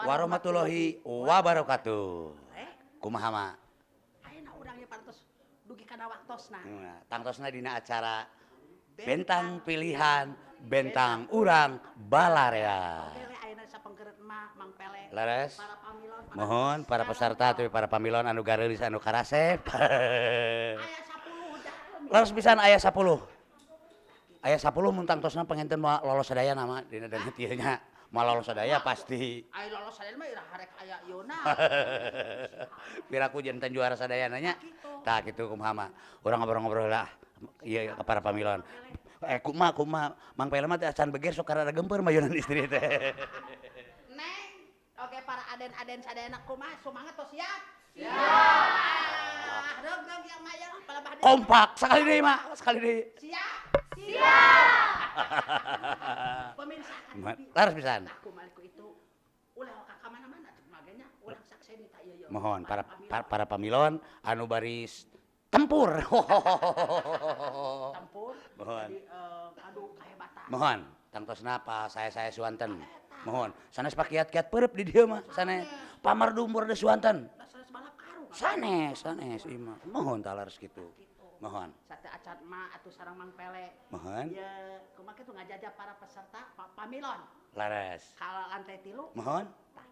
Warahmatullahi wabarakatuh. Eh, Kumaha, Ma? Ayeuna urang ieu parantos dugi kana waktosna. Nah, tangtosna dina acara Bentang Pilihan Bentang Urang Balarea. Oke, le ayeuna sapengkeureut mah Mang Pele. Leres. Para pamilon, para Mohon para peserta atau para pamilon anu gareulis, anu karasep. Aya 10 jalmi. Leres pisan, aya 10. Aya 10, mun tangtosna panginten moal lolos sadaya nama dina dana tieu nya. Moal lolos sadaya pasti. Aya lolos sadaya mah iraha rek aya ieuna. Piraku janten juara sadayana nya. Kitu. Tah, kitu kumaha, Ma? Urang ngobrol-ngobrol lah. Ieu ka para pamilon. Eh, kumaha kumaha Mang Pele mah teh acan beger, sok karena gempeur mayunan istri teh. Neng, oke, para aden-aden sadayana kumaha, semangat tos, siap? Siap. Ah, reug-reug yang mah ya, palebah deui. Kompak sekali deui, Mak, sekali deui. Siap? Siap. Pemirsa kan Leres pisan. Aku maliku itu ulah ka mana-mana cek magenya urang sakseni ta ieu ieu. Mohon para pamilon anu baris tempur. Tempur. Mohon. Jadi adu kahebatan. Mohon tangtosna pa saya suanten. Mohon sanes pakiat-kiat peureub di dieu mah, sanes pamardumbur de suanten. Da sanes balap karung. Sanes, sanes ieu mah. Mohon talar kitu. Mohon. Sate acan mah atuh sareng Mang Pele. Mohon. Ya, kumaha kitu ngajajah para peserta pamilon. Leres. Kalau lantai 3. Mohon. Tah.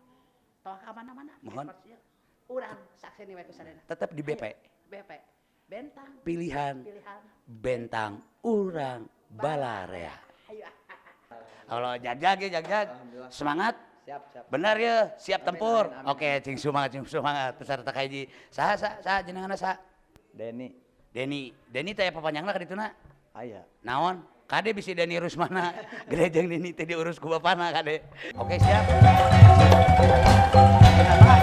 Tong ka mana-mana. Mohon. Urang sakseni we ku sadayana. Tetep di BP. Ayo, BP. Bentang Pilihan Pilihan Bentang Urang Balarea. Ayo. Kalau jagjag ya jagjag. Semangat. Siap, siap. Benar ya, siap Amin, tempur. amin, amin. Oke, cing semangat, cing semangat. Peserta kahiji. Saha saha saha jenenganna, saha? Denny. Denny. Denny teh papanjangna ka dituna? Aya. Naon? Kade bisi Denny Rusmana. Gede jeung Denny teh diurus ku bapana kade. Oke, siap. Kenapa?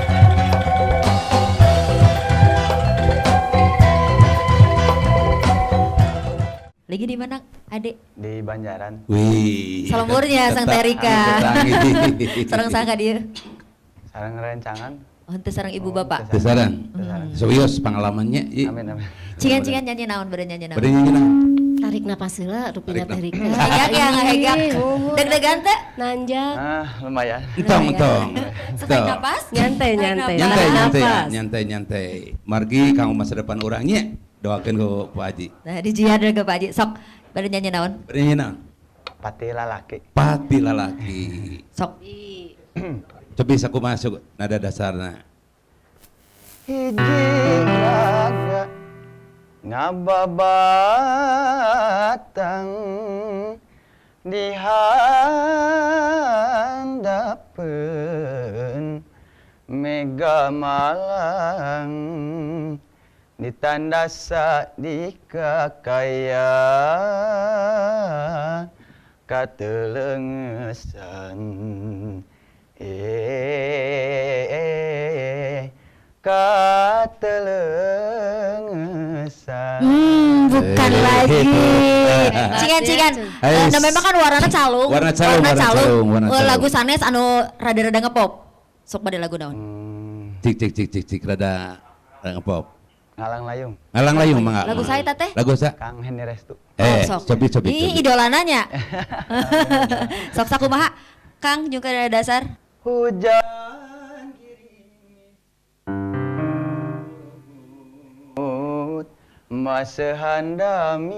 Lagi di mana, Adek? Di Banjaran. Wih. Salamurnya sang Teh Rika. Tetangi. Sareng saha ka dieu? Sareng rencangan. Oh, henteu sareng ibu Oh, bapak. Teu sareng. Teu sareng. Serius pengalamannya. I. Amin, amin. Cingan-cingan nyanyi naon, bade nyanyi naon? Bade nyanyi naon? Tarik napas heula rupina. Tarik Teh Rika. Ngahegak ya, ngahegak. Deg-degan teh? Nanjak. Ah, lumayan. Entong, entong. Tarik Entong. napas? Nyantai, Tarik nyantai. napas. Nyantai, Tarik nyantai, napas. nyantai, nyantai. Margi kanggo masa depan urangnya, doakeun ku Pak Haji. Nah, dijiar ke Pak Haji. Sok, bade nyanyi naon? Bade nyanyi naon? Pati lalaki. Pati lalaki. Sok. Cobi sakumaha masuk nada dasarna. Hiji raga ngababatang di handapeun mega malang ditandasa di kakaya katelengesan, eh, katelengesan. Bukan lagi. Cingan-cingan. Eh, Nah, memang kan warnanya calung. Warna calung, warna calung, warna Eh, calung. lagu sanes anu rada-rada ngepop. Sok bade lagu naon? Cik cik cik cik cik, rada rada ngepop. Ngalang layung. Ngalang layung, mangga. Lagu saya teteh? Lagu sa? Kang Henny Restu. Eh, Oh, sok. cobi cobi. Ih, Cobi. idolana nya. Sok sakumaha? Kang juga ada dasar. Hujan gerimis masehan damis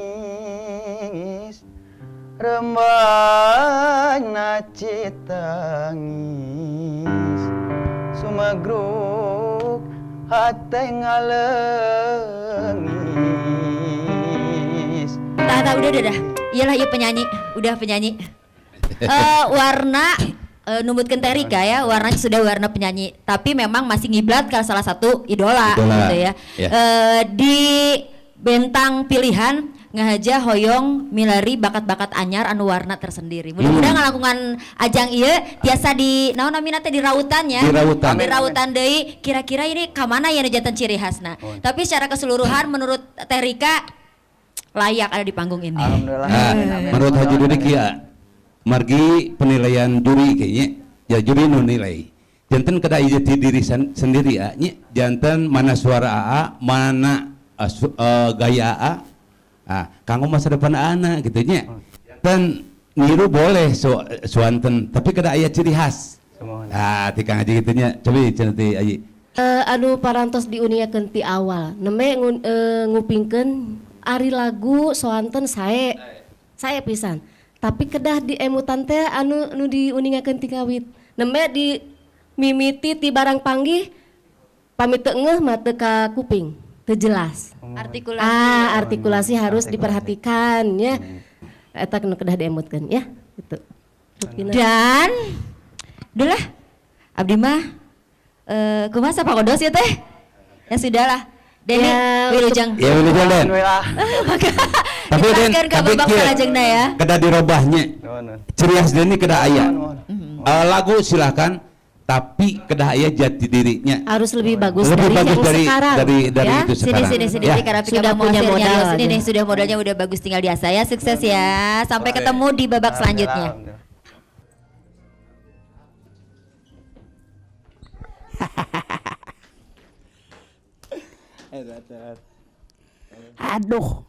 rembang citangis sumegruk hate ngaleungis. Tah, tah, udah, udah. Iyalah, iya penyanyi, udah penyanyi. Eh, warna numutkeun Teh Rika ya, warnanya sudah warna penyanyi, tapi memang masih ngiblat ke salah satu idola, Idola, gitu ya. Ya. Eh, di bentang pilihan ngahaja hoyong milari bakat-bakat anyar anu warna tersendiri. Mudah-mudahan ngalakungan ajang ieu tiasa di naon namina teh, di rautan ya. Di rautan. Di rautan deui, kira-kira ini ka mana ya nu janten ciri khasna. Tapi secara keseluruhan menurut Teh Rika layak ada di panggung ini. Alhamdulillah. Nah, Amin, amin. menurut Haji Amin. Dudi kieu, margi penilaian juri kayaknya ya, juri nu nilai janten kada jati diri sendiri ya nya, janten mana suara AA, mana gaya AA, ah, kanggo masa depan anak gitu nya. Janten niru boleh suanten, tapi kada aya ciri khas. Sumuhun. Ah, ti Kang Haji kitu nya. Cobi cenah ti Aji. Anu parantos diuningakeun ti awal nembe ngupingkeun ari lagu soanten sae sae pisan tapi kedah di emutan teh anu nu diuningakeun ti kawit nembe di mimiti ti barang panggih pamit teu ngeuh mah teu ka kuping teu jelas. Artikulasi. Ah, artikulasi harus Artikulasi. diperhatikan ya. Eta nu kedah diemutkeun ya gitu. Rupina. Dan udahlah. Abdi mah kumaha Pak Kodos ya teh? Ya sudahlah. Denny Ya, wilujeng. Ya wilujeng Den. Alhamdulillah. Tapi Den, Diteruskan ke tapi babak kieu, salajengna ya. Kedah dirobahnya. Nuhun, nuhun. Ciri khas Denny kedah aya. Nuhun, nuhun. Lagu silahkan, tapi kedah aya jati dirinya. Harus lebih bagus Lebih dari bagus yang dari sekarang dari ya. itu Sini sekarang. sini sini Ya. karena Sudah punya modal Ini aja. nih sudah modalnya udah bagus tinggal diasah ya. Sukses ya. Sampai Oke. ketemu di babak selanjutnya. Alhamdulillah. Aduh,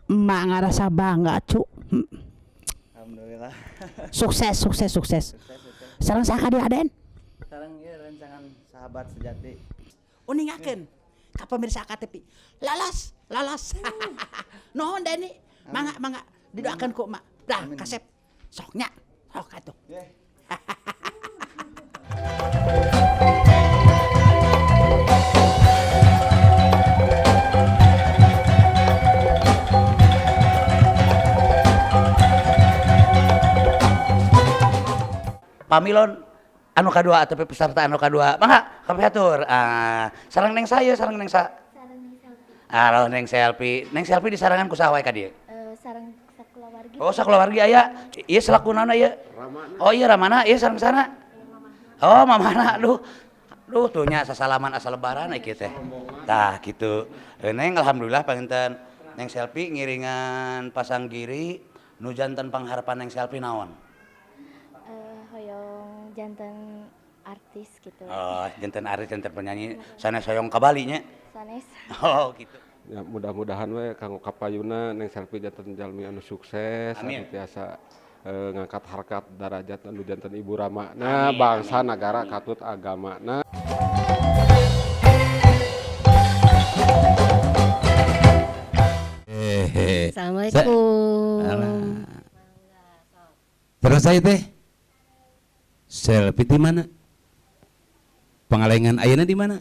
emak ngerasa bangga cu. Alhamdulillah. Sukses, sukses, sukses. Sareng saka dia Aden? Sekarang ya rancangan sahabat sejati. Uningakeun ka pemirsa KTP. Lalas, lalas. Nuhun Deni. Mangga, mangga didoakeun ku emak. Dah, kasep. Sok nya. Sok atuh. Yeah. Pamilon anu kadua atau peserta anu kadua. Mangga kami atur. Ah, sareng neng saya, sareng neng sa. Ah, neng selfie. Neng selfie di sarangan ku saha wae ka dieu? Sareng sakulawargi. Oh, sakulawargi aya. Ieu selaku naon ieu? Oh iya Ramana, ieu sareng sana. Oh, mamana aduh. Duh, tuh nya sasalaman asal lebaran ieu teh. Tah kitu. Neng alhamdulillah panginten neng selfie ngiringan pasang giri nu janten pangharapan neng selfie naon? Hoyong janten artis gitu. Oh, janten artis, janten penyanyi, sanes hoyong ka Bali nya. Sanes. Oh, gitu. Ya mudah-mudahan we kanggo kapayuna neng selfie janten jalmi anu sukses, Amin. anu tiasa ngangkat harkat darajat anu janten ibu ramana, Amin, bangsa, amin, nagara, amin. katut agamana. Hehe. Assalamualaikum. Alah. Terus saya teh selfie di mana? Pangalengan ayeuna di mana?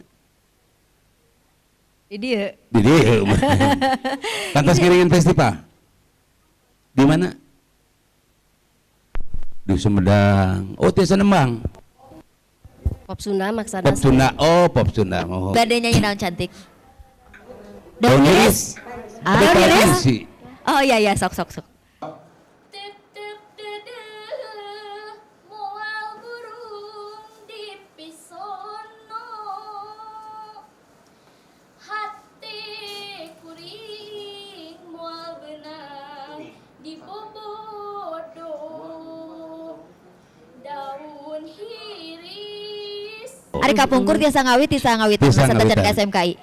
Di dieu. Di dieu. Pantas ngiringin festival. Di mana? Di Sumedang. Oh, tiasa nembang. Pop Sunda maksana. Pop Sunda. Oh, pop Sunda. Oh. Bade nyanyi naon cantik? Daun Daun iris. iris. Ah, Tapi daun iris. tradisi. Oh iya iya sok sok sok. Tep-tep dedeh moal burung dipisono hati kuring moal benang dibobodo daun hiris. Ari kapungkur tiasa ngawit tiasa ngawitan Tiasa masa tacan ngawitan. ke SMKI.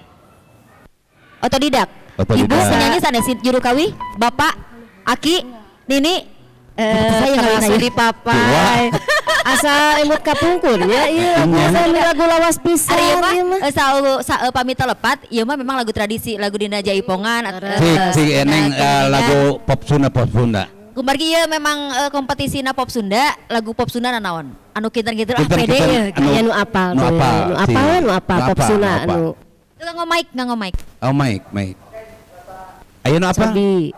Otodidak. Otodidak. Ibu penyanyi sanes juru kawi, bapak, aki, nini, saya Karena ngawin di papai. Asa emut kapungkur ya iya Iya. asa lagu lawas pisan Ari ieu mah ieu mah. pamit lepat, ieu mah memang lagu tradisi, lagu dina jaipongan. Cik, cik eneng dina kelilingan. lagu pop Sunda, pop Sunda. Kumargi ieu memang kompetisina pop Sunda, lagu pop Sunda nanaon? Anu kinten-kinten ah pede Kinten-kinten ye. anu- Ya nu apal nu tuh, apal, nu apal sih. nu apal Nu pop apal, Sunda nu apal. nu. Itu nganggo mic, nganggo mic. Oh, mic, mic. Ayo nu apa? Cobi.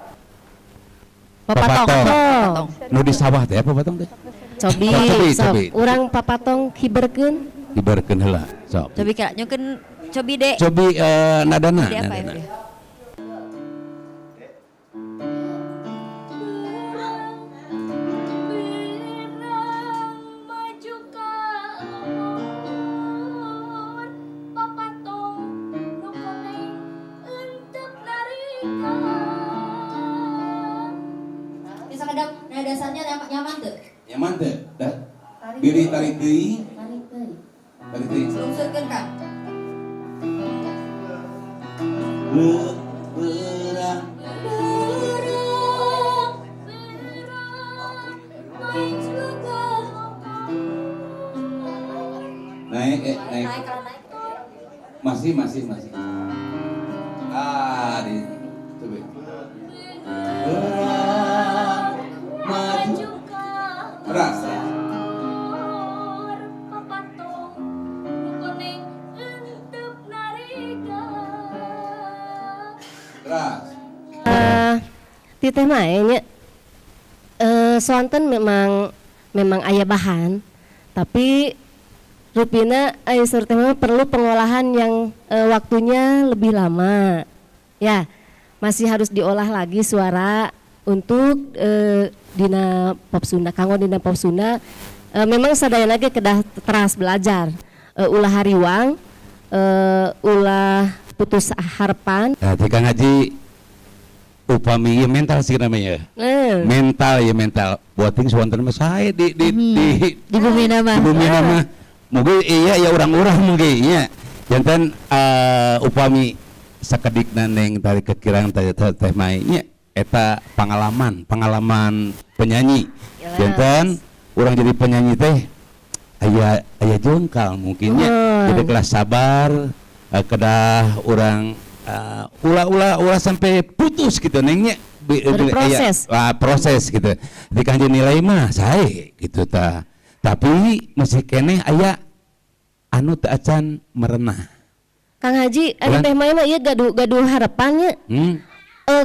Papatong. Papatong. Papatong. Nu di sawah teh apa patong teh? Cobi, Oh, cobi, sok. cobi. Urang papatong hiberkeun. Dibarkeun heula, sok. Cobi kira nyungkeun cobi de. Cobi nadana, De apa ya? nadana. De? Berang maju ka lembur papatong nu koneng entep narikan. Bisa kadang nah dasarnya nyaman tuh. Nyaman teh? Dah. Diri tarik deui. Tarik deui. Lungsurkeun Kang. Berang. Berang, berang, maju ka lembur Masih masih. Ah, di coba. Maju rasa. Papatong nu koneng entep narika. Ras. Ti Teh Mae nya soanten memang memang aya bahan, tapi rupina aya saur Teh Mae perlu pengolahan yang waktunya lebih lama. Ya, masih harus diolah lagi suara untuk dina pop Sunda, kanggo dina pop Sunda memang sadayana ge kedah teras belajar. Ulah hariwang, ulah putus harapan. Nah, ti Kang Haji upami ieu mental sih namanya. Mental ya mental. Buating soanten mah sae di Di bumi nama. Di bumi nama. Mungkin iya ya urang-urang mungkin iya. Janten upami sakedikna neng tadi kekirang tadi teh teh Mai nya eta pengalaman, pengalaman penyanyi. Janten urang jadi penyanyi teh aya aya jengkal mungkin nya. Jadi kelas sabar, kedah urang ulah ulah ulah sampai putus gitu nengnya. Berproses. Aya, ah, proses gitu. Di kanjeng nilai mah sae gitu ta. Tapi masih keneh aya anu teu acan merenah. Kang Haji, ari Ulan? Teh Maya mah ieu gaduh gaduh harapannya.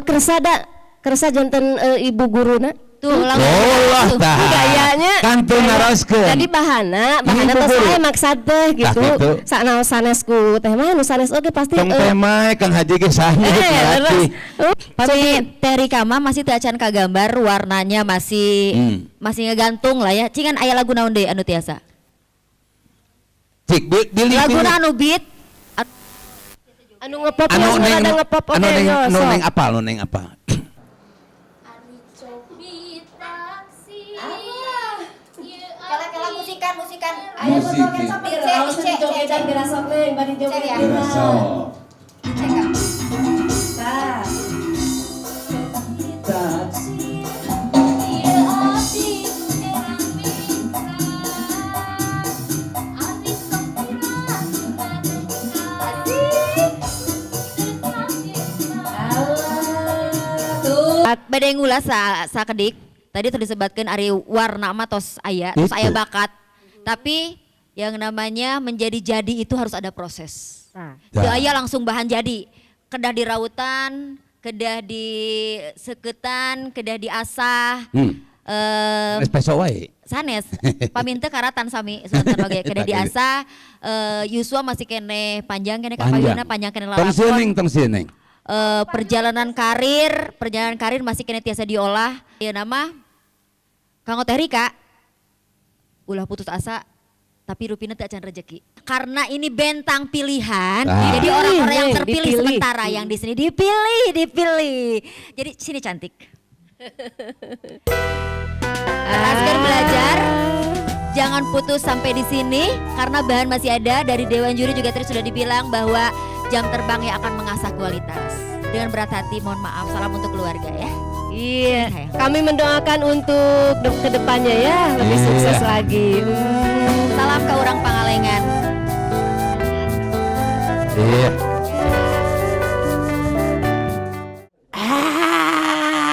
Kersa da, kersa janten ibu guruna. Tuh langsung. Oh lah Tuh. tah. Gayanya. Kan teu naroskeun. Jadi bahana, bahana Ibu teh guru. saya maksad teh gitu. gitu. Saknaos sanes ku Teh Maya nu sanes oge pasti Tong Teh Mai Kang Haji ge sae leres. Pami Teh Rika mah masih teu acan kagambar warnanya masih masih ngegantung lah ya. Cingan aya lagu naon deui anu tiasa? Cik bilih Laguna anu beat Anu ngepop anu ya, neng ada ngepop anu oge neng yo, anu sok. neng apa anu neng apa? Ari copi taksi. Kala kala musikan musikan. Musik. Langsung dijogetan dirasok neng, bari joget. ya. Tah. Ieu abdi herang mitra. Ari sopira Tuh, bade ngulas sakedik. Tadi tuh disebutkan ari warna mah tos aya, tos aya Itu. bakat. Tapi yang namanya menjadi jadi itu harus ada proses. Tah. Teu aya langsung bahan jadi. Kedah dirautan, kedah di seketan, kedah diasah. Espresso wae. Sanes paminta karatan sami sonten oge kedah Eta diasah, yuswa masih keneh panjang keneh Panjang. kapayuna panjang keneh Tong sieun lalakon. neng, tong sieun neng. Perjalanan karir masih keneh tiasa diolah. Ya nama Kang Teh Rika ulah putus asa tapi rupina teu acan rezeki. Karena ini bentang pilihan, jadi orang-orang yang Dipilih, terpilih dipilih. sementara yang di sini dipilih, dipilih. Jadi sini cantik. Teraskan belajar. Jangan putus sampai di sini karena bahan masih ada dari Dewan Juri juga tadi sudah dibilang bahwa jam terbang yang akan mengasah kualitas. Dengan berat hati mohon maaf, salam untuk keluarga ya. Iya, Sayang. kami mendoakan untuk kedepannya ya lebih sukses lagi. Salam ke orang Pangalengan. Iya. Ah.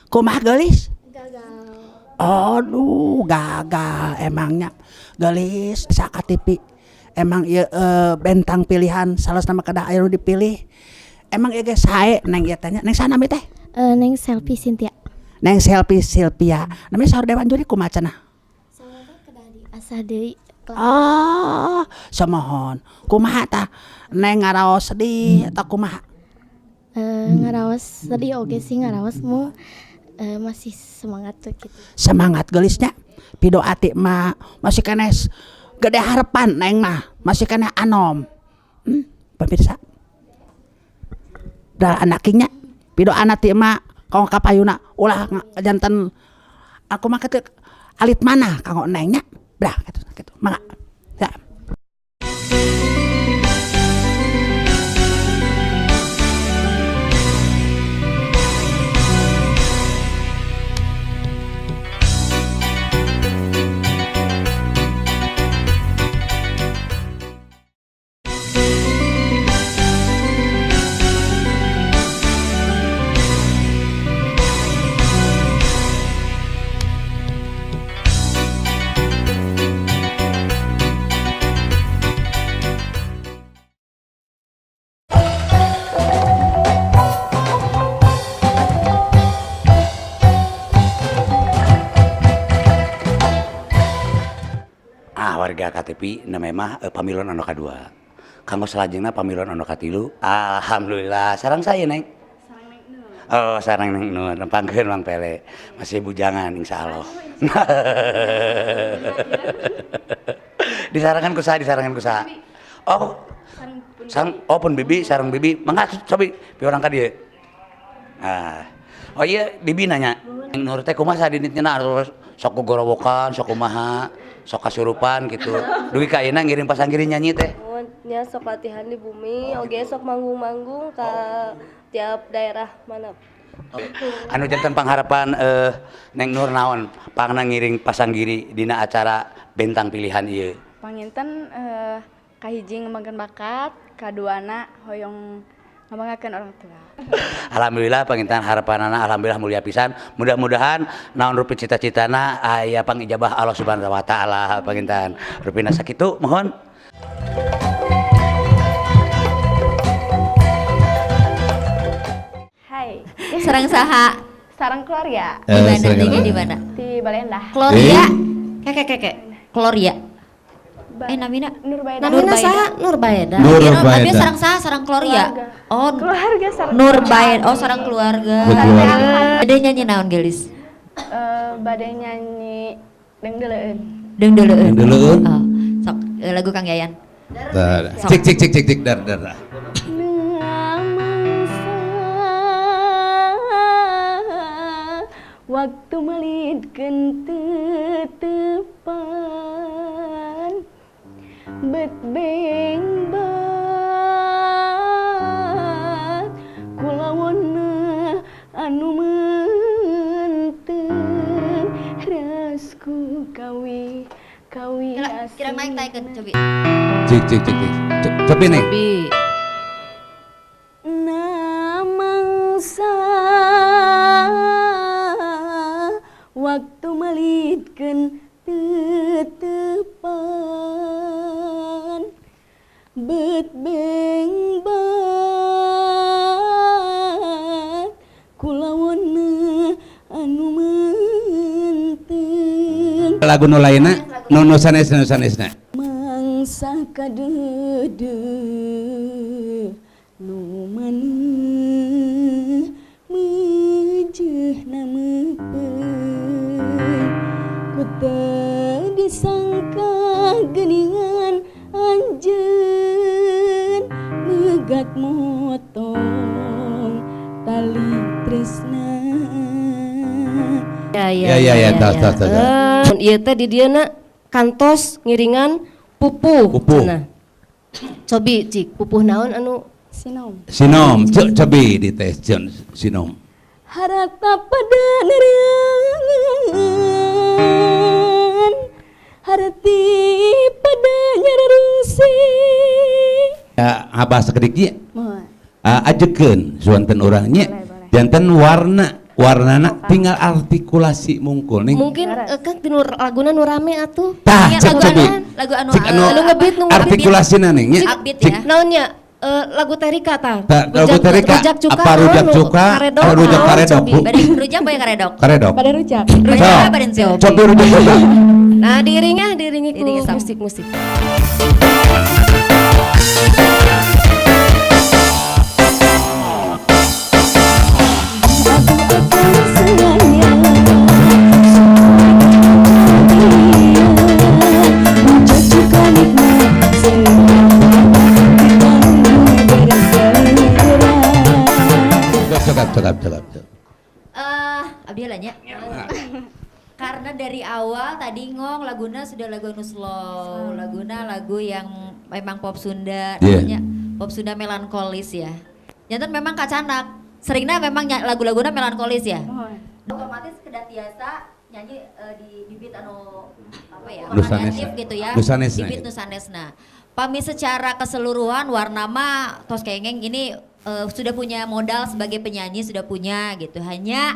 Kumaha gelis? Gagal. Aduh, gagal emangnya. Gelis sakatipi. Emang ieu bentang pilihan salah nama kedah aya nu dipilih. Emang ieu ge sae neng ieu teh nya. Neng sana teh? Neng Selfie Cynthia. Neng Selfie Silvia. Namanya saur dewan juri kumaha cenah? Soalnya kedah diasah deui. Oh, semohon. Kumaha tah? Neng ngaraos sedih atau kumaha? Ngaraos sedih oge sih ngaraos mu masih semangat tuh gitu. Semangat gelisnya. Pido ati mah masih keneh gede harapan neng mah, masih keneh anom. Pemirsa. Dah anaknya pido anak ti mah kanggo kapayuna ulah janten aku mah kitu alit mana kanggo nengnya. Dah gitu gitu. Mangga. Ya. Warga KTP namanya mah pamilon anu kadua. Kanggo salajengna pamilon anu katilu. Alhamdulillah. Sareng saya, Neng. Oh, sareng Neng Nur, nempangkeun Mang Pele. Masih bujangan insyaallah. Disarangan ku saha, disarangan ku saha? Oh, sareng oh pun bibi, sareng bibi. Mangga cobi pi urang ka dieu. Ah. Oh iya, bibi nanya. Neng Nur teh kumaha sadinitna sok gogorowokan, sok kumaha, sok kasurupan gitu. Dugi ka ayeuna ngiring pasanggiri nyanyi teh. Nya sok latihan di bumi, oge sok manggung-manggung ke tiap daerah mana. Anu janten pangharapan Neng Nur naon pangna ngiring pasanggiri dina acara bentang pilihan ieu. Panginten kahiji ngembangkeun bakat, kaduana hoyong ngabanggakeun orang tua. Alhamdulillah panginten harapanana alhamdulillah mulia pisan. Mudah-mudahan naon rupi cita-citana aya pangijabah Allah Subhanahu wa taala panginten. Rupina sakitu mohon. Hai. Sareng saha? Sareng keluarga. Di mana? Di mana? Di Baleendah. Gloria. Keke keke. Gloria. Namina Nurbaida. Namina saha? Nurbaida. Nurbaida. Abi sareng saha? Sareng Gloria. Oh, keluarga sareng. Nurbaida. Oh, sareng keluarga. Bade nyanyi naon, Gelis? Bade nyanyi Dengdeleun. Dengdeleun. Dengdeleun. Oh, sok lagu Kang Yayan. Cik cik cik cik cik dar dar. Waktu melidkeun tetepan bet beng bat kulawona anu menteng rasku kawi kawi kira main taikeun cobi cik cik cik cik cobi nih namangsa waktu melidkeun tetepan bet beng bat kulawona anu menteng. Lagu nu lainna nu sanes nu sanesna mangsa kadeudeung nu maneh meujeuhna meupeung ku teu disangka geuningan anjeun megat motong tali tresna. Ya ya ya ya tas tas tas. Ieu teh di dieu na kantos ngiringan pupuh. Pupuh. Nah. Cobi cik pupuh naon anu sinom. Sinom, cek cobi dites sinom. Harata pada nerangan, harti pada nyararungsi. Ya, abah sakedik ieu. Ajekeun suanten urang nya. Janten warna warnana tinggal artikulasi mungkul nih. Mungkin kan tinu laguna nu rame atuh. Tah, cek cobi. Lagu anu anu ngebeat nu artikulasina nih nya. Ya. Naonnya? Lagu Terika tah. Lagu Terika. Apa rujak cuka? Apa rujak karedok? Bade rujak bae karedok. Karedok. Bade rujak. Rujak bade cobi. Cobi rujak cuka. Nah, diiringnya diiringi ku musik-musik. Cekap. Abdi nya. Karena dari awal tadi ngong laguna sudah lagu anu slow, laguna lagu yang memang pop Sunda, namanya pop Sunda melankolis ya. Jantan memang kacanak, seringnya memang lagu-laguna melankolis ya. Otomatis kedah tiasa nyanyi di bibit anu apa ya, variatif gitu ya, bibit nusanesna. Pami secara keseluruhan warna mah tos kengeng ini sudah punya modal sebagai penyanyi, sudah punya gitu. Hanya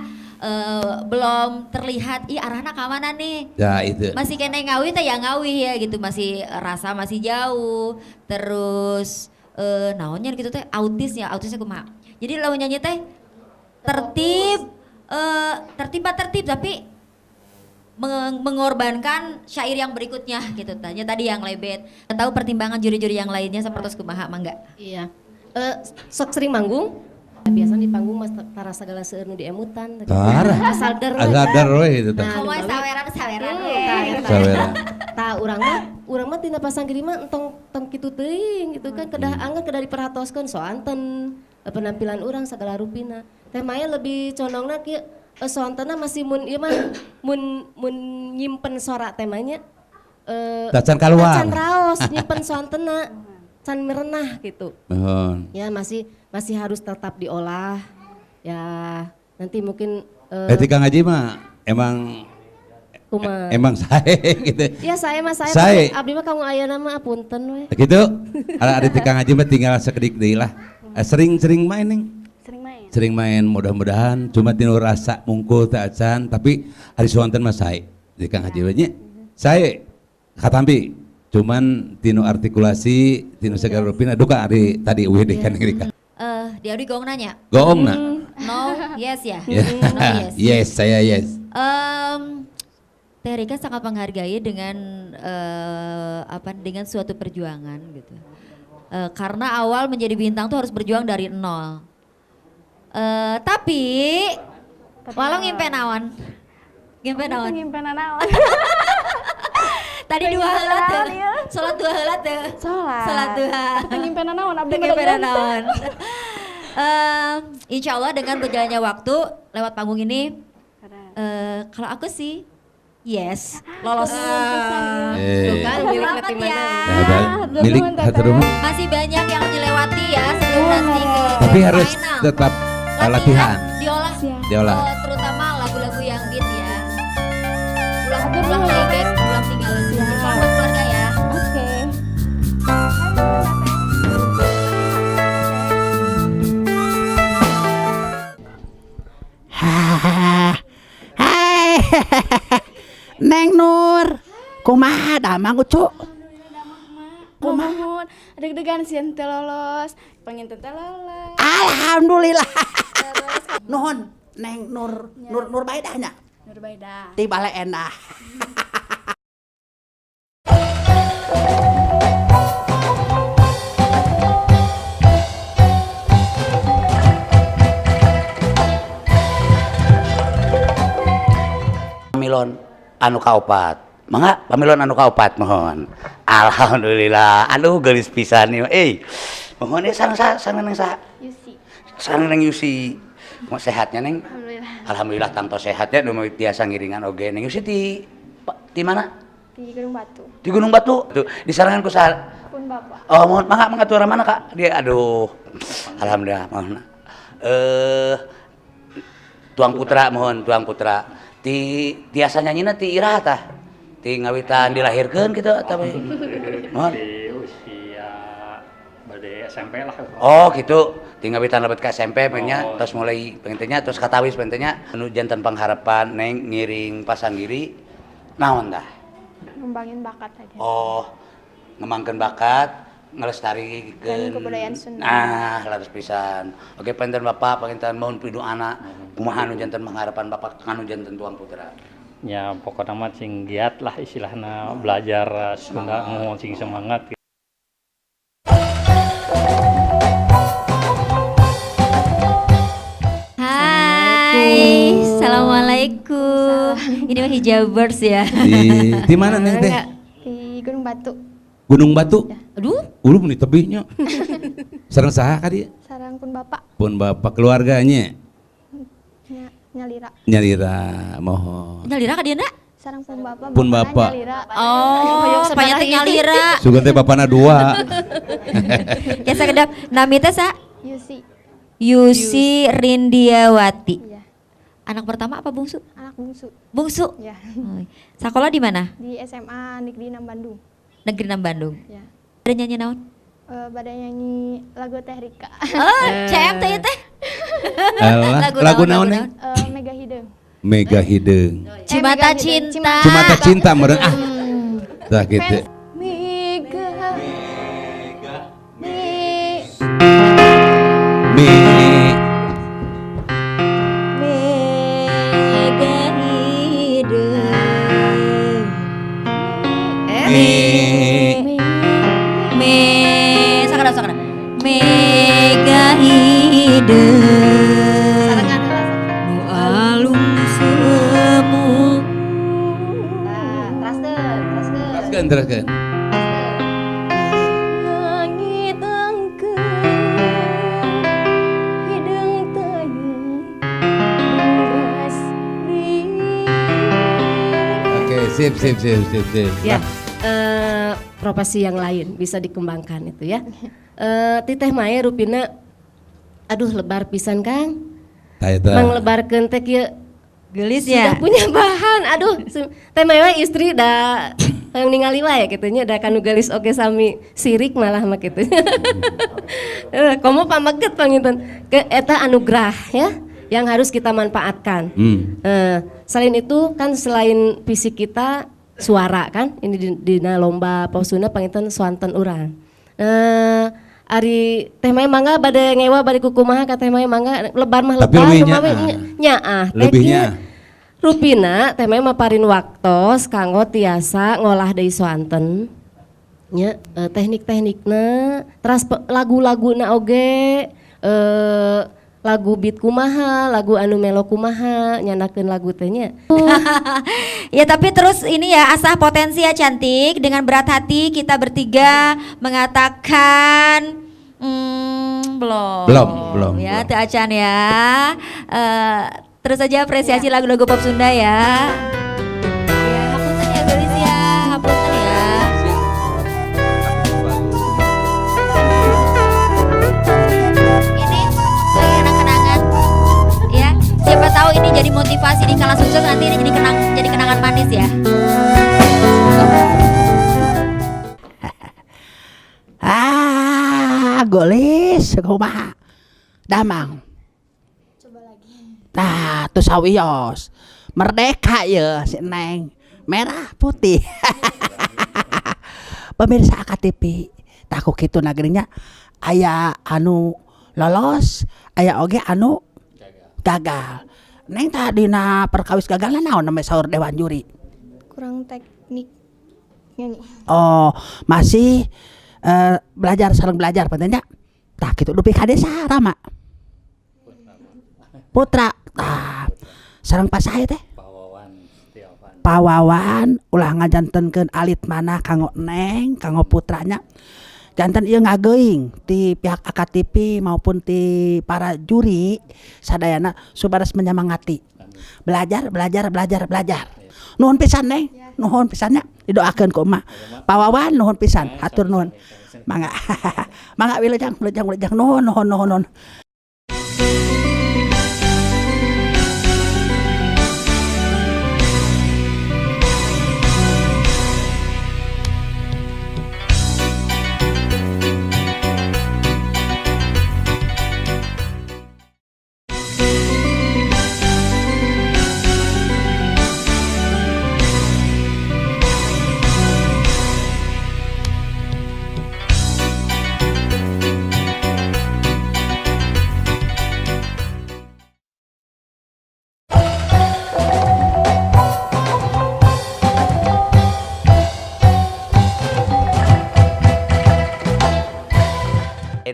belum terlihat ih arahna ka mana nih. Ya itu. Masih kene ngawi teh ya ngawi ya gitu, masih rasa masih jauh. Terus naonnya gitu teh autis ya, autisnya kumaha. Jadi lamun nyanyi teh tertib, tertib tapi mengorbankan syair yang berikutnya gitu. Tanya tadi yang lebet. Tahu pertimbangan juri-juri yang lainnya seperti kumaha mangga? Iya. Sok sering manggung. Biasanya di panggung mas tara segala seueur nu diemutan. Tara. Asal der. Asal der we itu tah. Nah, saweran-saweran we. Saweran. Tah urang mah tina pasanggiri mah entong tong kitu teuing gitu kan kedah angga kedah diperhatoskeun soanten penampilan urang segala rupina. Teh Maya lebih condongna kieu soantenna masih mun ieu mah mun mun nyimpen sora temanya tacan kaluar. Tacan raos nyimpen soantenna can merenah gitu. Nuhun. Ya masih harus tetap diolah. Ya nanti mungkin etika ngaji mah emang kumaha? Emang sae gitu. Ya saya mah saya abdi mah kamu ayeuna mah punten we. Gitu. Ada etika ngaji mah tinggal sakedik deui lah. Sering-sering main ning. Sering main. Sering main mudah-mudahan cuma tinu rasa mungkul teh acan tapi ari soanten mah sae. Di Kang Haji we nya. Sae katampi cuman tinu artikulasi tinu segala rupina duka ari tadi eueuh deui kan Rika. Di Audi goong nanya. Goong na. No, yes ya. No, yes. Yes, saya yes. Teh Rika sangat menghargai dengan dengan suatu perjuangan gitu. Karena awal menjadi bintang tuh harus berjuang dari nol. Tapi walau ngimpen awan. Ngimpen awan. Ngimpen naon. Tadi dua heula teh. Salat dua heula teh. Salat duha. Teu ngimpen naon abdi mah. Ngimpen naon. Insya Allah dengan berjalannya waktu lewat panggung ini kalau aku sih yes, lolos. Tuh kan milik Selamat ya. Milik hatur nuhun. Masih banyak yang dilewati ya sebelum nanti ke tapi harus final. Tetap latihan. Diolah. Diolah. Terutama lagu-lagu yang beat ya. Ulang playback, ulang tinggal. Selamat keluarga ya. Oke. Hai. Neng Nur, kumaha damang ucu? Kumaha? Deg-degan sieun teu lolos, pengen teu lolos. Alhamdulillah. Nuhun Neng Nur, Nur Nur Baidah nya. Nur Baidah. Ti Bale Endah. Pamilon anu kaopat. Mangga pamilon anu kaopat mohon. Alhamdulillah. Aduh geulis pisan ieu. Mohon ieu sareng saha? Sareng neng saha? Yusi. Sareng neng Yusi. Mau sehatnya neng? Alhamdulillah. Alhamdulillah tangto sehatnya nu tiasa ngiringan oge. Neng Yusi di mana? Di Gunung Batu. Di Gunung Batu. Tuh, disarangan ku saha? Pun bapak. Oh, mohon mangga mangga tuh mana Kak? Dia aduh. Alhamdulillah mohon. Tuang Putra mohon, Tuang Putra. Ti tiasa nyanyina ti iraha tah? Ti ngawitan dilahirkeun kitu atawa mohon. Di usia bade SMP lah. Oh gitu. Ti ngawitan lebet ka SMP nya terus mulai pengen terus katawis pengen anu janten pangharapan neng ngiring pasanggiri naon tah? Ngembangin bakat aja. Oh, ngembangkeun bakat, ngelestarikeun kebudayaan Sunda. Nah, leres pisan. Oke, panten Bapak, panginten mohon piduana kumaha anu janten pangharapan Bapak kanu janten Tuang Putra. Ya, pokoknya mah cing giat lah istilahna belajar Sunda mau cing semangat. Hai, assalamualaikum. Ini mah hijabers ya. Di mana neng teh? Di Gunung Batu. Gunung Batu. Ya. Aduh, uluh meni tebihnya. Sareng saha ka dieu? Sareng pun bapak. Pun bapak keluarganya. Nyalira. Nyalira, mohon. Nyalira ka dieu na? Sareng pun bapak. Pun bapak. Nyalira. Oh, banyak teh nyalira. Sugan teh bapana dua. Ya sakedap, nami teh sa? Yusi. Yusi Rindiawati. Iya. Anak pertama apa bungsu? Anak bungsu. Bungsu. Iya. Oh. Sekolah di mana? Di SMA Negeri 6 Bandung. Negeri 6 Bandung. Ya. Ada nyanyi naon? Pada nyanyi lagu Teh Rika. Oh, CM teh teh. Lagu naon nih? Mega Hideung. Mega Hideung. Cimata Cinta. Cimata Cinta meureun ah. Tah kitu. Mega Mi Mi Mega Hideung. Mega hideung nu alum semu. Teraskeun, teraskeun. Langit angkeun hideung tayung beras. Oke, sip sip sip sip sip. Ya, profesi yang lain bisa dikembangkan itu ya. Ti Teh Mae rupina aduh lebar pisan Kang. Tah eta. Manglebarkeun teh kieu Gelis sudah ya. Punya bahan. Aduh, Teh Mae mah istri da yang ningali wae kitu nya, da kanu geulis oge sami sirik malah mah kitu. Komo pameget panginten. Ke eta anugerah ya yang harus kita manfaatkan. Selain itu kan selain fisik kita suara kan ini dina lomba pop Sunda panginten swanten urang. Ari Teh Mae mangga bade ngewa bade kukumaha ka Teh Mae mangga, lebar mah Tapi lebar lebih kumaha we, nyaah. Nyaah teh Lebih kieu. nyaah. Rupina Teh Mae maparin waktos kanggo tiasa ngolah deui swanten nya, teknik-teknikna teras lagu-laguna oge, lagu beat kumaha, lagu anu melo kumaha, nyandakeun lagu teh nya. Ya tapi terus ini ya asah potensi ya cantik. Dengan berat hati kita bertiga mengatakan belum. Belum, belum, Ya, belum. teu acan ya. Terus aja apresiasi lagu-lagu pop Sunda ya. Ya, hapunten ya geulis ya, hapunten ya. Ini kenang-kenangan ya. Siapa tahu ini jadi motivasi di kala sukses nanti ini jadi kenangan manis ya. Ah, geulis kumaha? Damang. Coba lagi. Tah, tuh sawios. Merdeka ya si Neng. Merah putih. Pemirsa AKTV, tah ku kitu nagerinya aya anu lolos, aya oge anu gagal. Neng tah dina perkawis gagalna naon namanya saur dewan juri? Kurang teknik nyanyi. Oh, masih belajar, sareng belajar pentingnya. Tah kitu dupi ka desa Rama. Putra. Tah, sareng pasahe teh? Pawawan ulah ngajantenkeun alit mana kanggo Neng, kanggo putranya. Janten ieu ngageuing ti pihak AKTV maupun ti para juri sadayana supados menyemangati. Belajar, belajar, belajar, belajar. Nuhun pisan Neng, nuhun pisan nya, didoakeun ku emak. Pawawan nuhun pisan, hatur nuhun. Mangga. Mangga wilujeng, wilujeng, wilujeng. Nuhun, nuhun, nuhun, nuhun.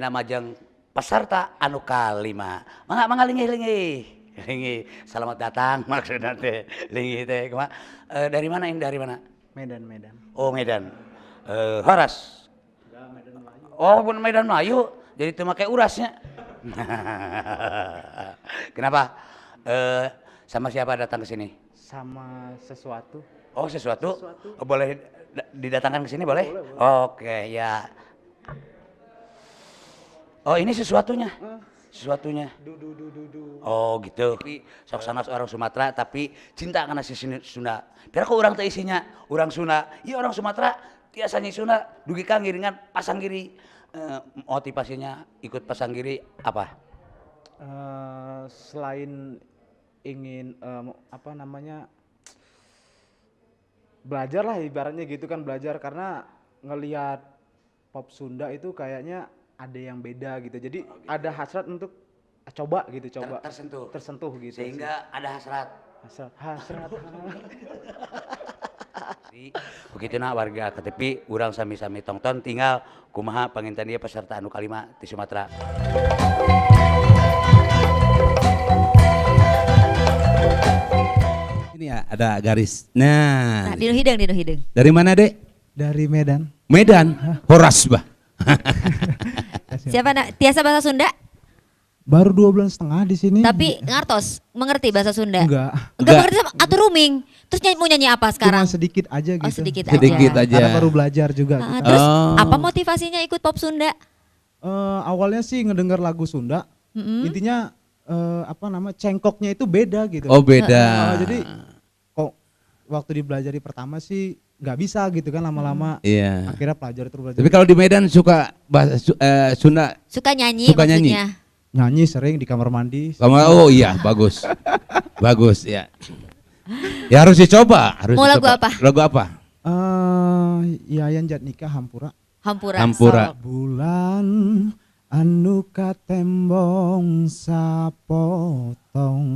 Nama jeung peserta anu kalima. Mangga mangga linggih linggih. Linggih. Selamat datang maksudna teh. Linggih teh kumaha? Dari mana ini, dari mana? Medan, Medan. Oh, Medan. Horas. Oh, bukan Medan Melayu. Jadi teu make urasnya. Kenapa? Sama siapa datang ke sini? Sama sesuatu. Oh, sesuatu? Sesuatu. Oh, boleh didatangkan ke sini boleh? Boleh, boleh. Oke, ya. Oh, ini sesuatunya. Sesuatunya. Du, du, du, du, du. Oh, gitu. Tapi sok sanes orang Sumatera tapi cinta kana si Sunda. Pero ku urang teh isinya urang Sunda. Ieu orang Sumatera tiasa nyi Sunda dugi ka ngiringan Pasanggiri. Motivasinya ikut Pasanggiri apa? Selain ingin apa namanya, belajar lah ibaratnya gitu kan, belajar karena ngelihat pop Sunda itu kayaknya ada yang beda gitu. Jadi Oh, gitu. ada hasrat untuk coba gitu, coba. Tersentuh. Tersentuh gitu. Sehingga ada hasrat. Hasrat, hasrat. Begitu na warga KTP urang sami-sami tongton tinggal kumaha panginten ieu peserta anu kalima di Sumatera. Ini ya ada garis. Nah, Nah, di nu hideung, di nu hideung. Dari mana, Dek? Dari Medan. Medan. Horas, bah. Siapa nak? Tiasa bahasa Sunda? Baru 2,5 bulan di sini. Tapi ngartos, mengerti bahasa Sunda? Enggak. Enggak mengerti sama atau rooming. Terus nyanyi, mau nyanyi apa sekarang? Cuma sedikit aja gitu. Oh, sedikit aja. Sedikit aja. Karena baru belajar juga. Ah, gitu. terus apa motivasinya ikut pop Sunda? Awalnya sih ngedenger lagu Sunda. Intinya apa nama cengkoknya itu beda gitu. Oh, beda. Jadi kok waktu dibelajari pertama sih nggak bisa gitu kan lama-lama. Iya. Akhirnya pelajari terus belajar. Tapi kalau di Medan suka bahasa Sunda. Suka nyanyi suka maksudnya. Nyanyi. Nyanyi sering di kamar mandi. Kamar, oh iya, bagus. Bagus ya. Ya harus dicoba, harus Mau lagu dicoba. apa? Lagu apa? Yayan Jatnika Hampura. Hampura. Hampura. So. Bulan anu katembong sapotong.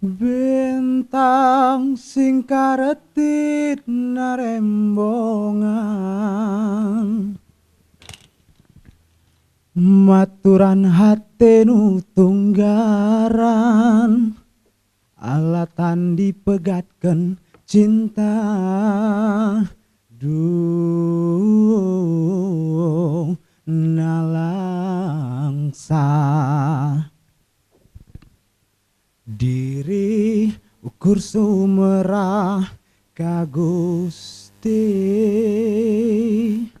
Bintang sing karetit narembongan. Maturan hate nu tunggaran, alatan dipegatkeun cinta. Duh nalangsa diri ukur sumerah ka Gusti.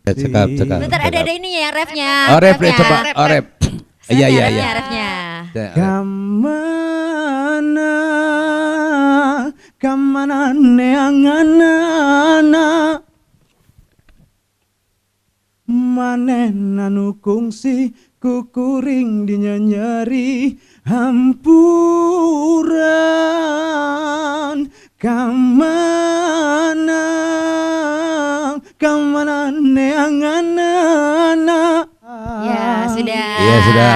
Cekap, cekap. Bentar ada ininya ya refnya. Oh, ref, ref, coba. Oh, ref. Iya, iya, iya. Refnya. Kamana, kamana neanganana, manehna nu kungsi kukuring dinyenyeri hampuran. Kamana, kamana neanganana. Ya, sudah. Iya, sudah.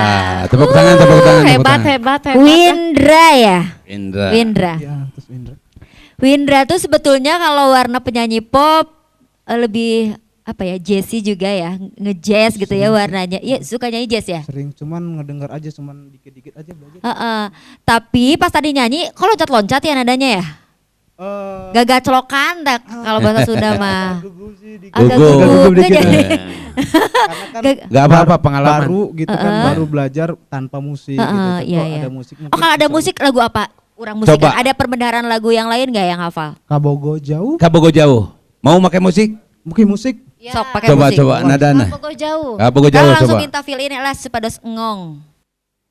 Tepuk tangan, tepuk tangan. Hebat, tepuk tangan. Hebat, hebat. Windra ya? Windra. Windra. Ya, terus Windra. Windra tuh sebetulnya kalau warna penyanyi pop lebih apa ya, jazzy juga ya, ngejazz gitu ya warnanya. Iya, suka nyanyi jazz ya? Sering, cuman ngedengar aja, cuman dikit-dikit aja belajar. Tapi pas tadi nyanyi, kok loncat-loncat ya nadanya ya? Gagak celokan tak kalau bahasa Sunda mah. Agak gugup dikit. Kan gak apa-apa pengalaman. Baru gitu kan, baru belajar tanpa musik gitu. Iya, iya. Ada musik. Oh, kalau ada musik lagu apa? Kurang musik. Coba. Ada perbendaharaan lagu yang lain gak yang hafal? Kabogo Jauh. Kabogo Jauh. Mau pakai musik? Mungkin musik. Ya. Sok pakai musik. Coba nadana. Kabogo Jauh. Kabogo Jauh langsung coba. Minta feel ini lah supados ngong.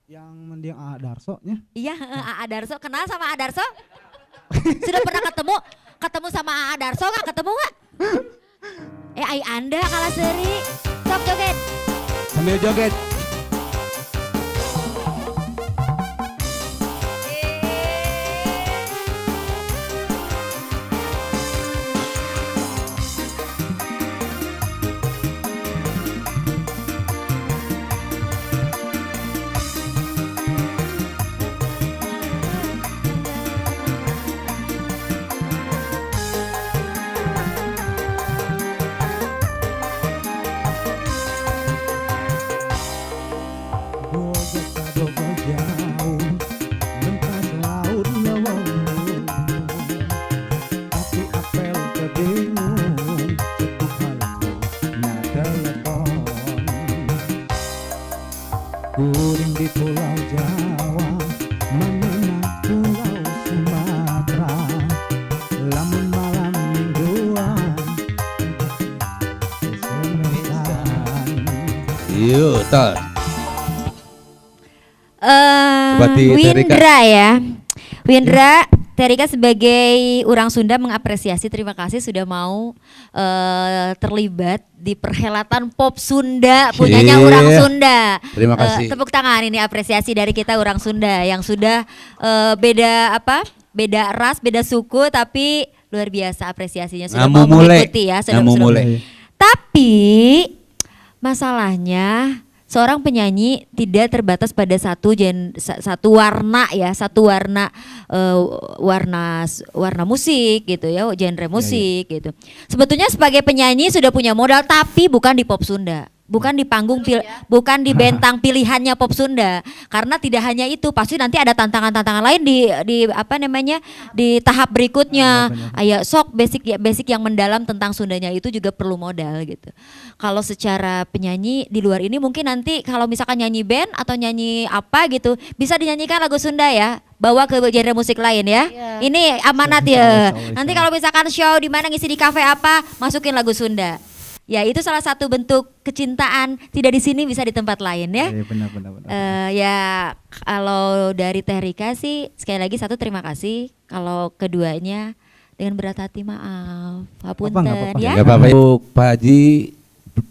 Yang mendiang A Darso nya. Iya, A Darso, kenal sama A Darso? Sudah pernah ketemu? Ketemu sama A Darso nggak? Ketemu nggak? Ai Anda kalah seri. Sok joget. Sambil joget. Kuring di Pulau Jawa, manena Pulau Sumatera, lamun malam mingguan, SMS-an. Yuk, tos. Windra ya, Windra, Terika sebagai orang Sunda mengapresiasi, terima kasih sudah mau terlibat di perhelatan pop Sunda punyanya orang Sunda. Terima kasih. Tepuk tangan, ini apresiasi dari kita orang Sunda yang sudah beda apa? Beda ras, beda suku, tapi luar biasa apresiasinya sudah mau mengikuti ya. Sudah, sudah. Tapi masalahnya Seorang penyanyi tidak terbatas pada satu satu warna ya, satu warna warna warna musik gitu ya, genre musik gitu. Sebetulnya sebagai penyanyi sudah punya modal, tapi bukan di pop Sunda. Bukan di panggung bukan di bentang pilihannya pop Sunda. Karena tidak hanya itu, pasti nanti ada tantangan-tantangan lain di apa namanya? Di tahap berikutnya. Aya sok basic ya, basic yang mendalam tentang Sundanya itu juga perlu modal gitu. Kalau secara penyanyi di luar ini mungkin nanti kalau misalkan nyanyi band atau nyanyi apa gitu, bisa dinyanyikan lagu Sunda ya, bawa ke genre musik lain ya. Ini amanat ya. Nanti kalau misalkan show di mana, ngisi di kafe apa, masukin lagu Sunda. Ya, itu salah satu bentuk kecintaan, tidak di sini bisa di tempat lain ya. Iya, benar benar benar. Ya kalau dari Teh Rika sih sekali lagi satu terima kasih. Kalau keduanya dengan berat hati maaf. Hapunten Nggak apa-apa. Ya. Nggak apa-apa. Pak Haji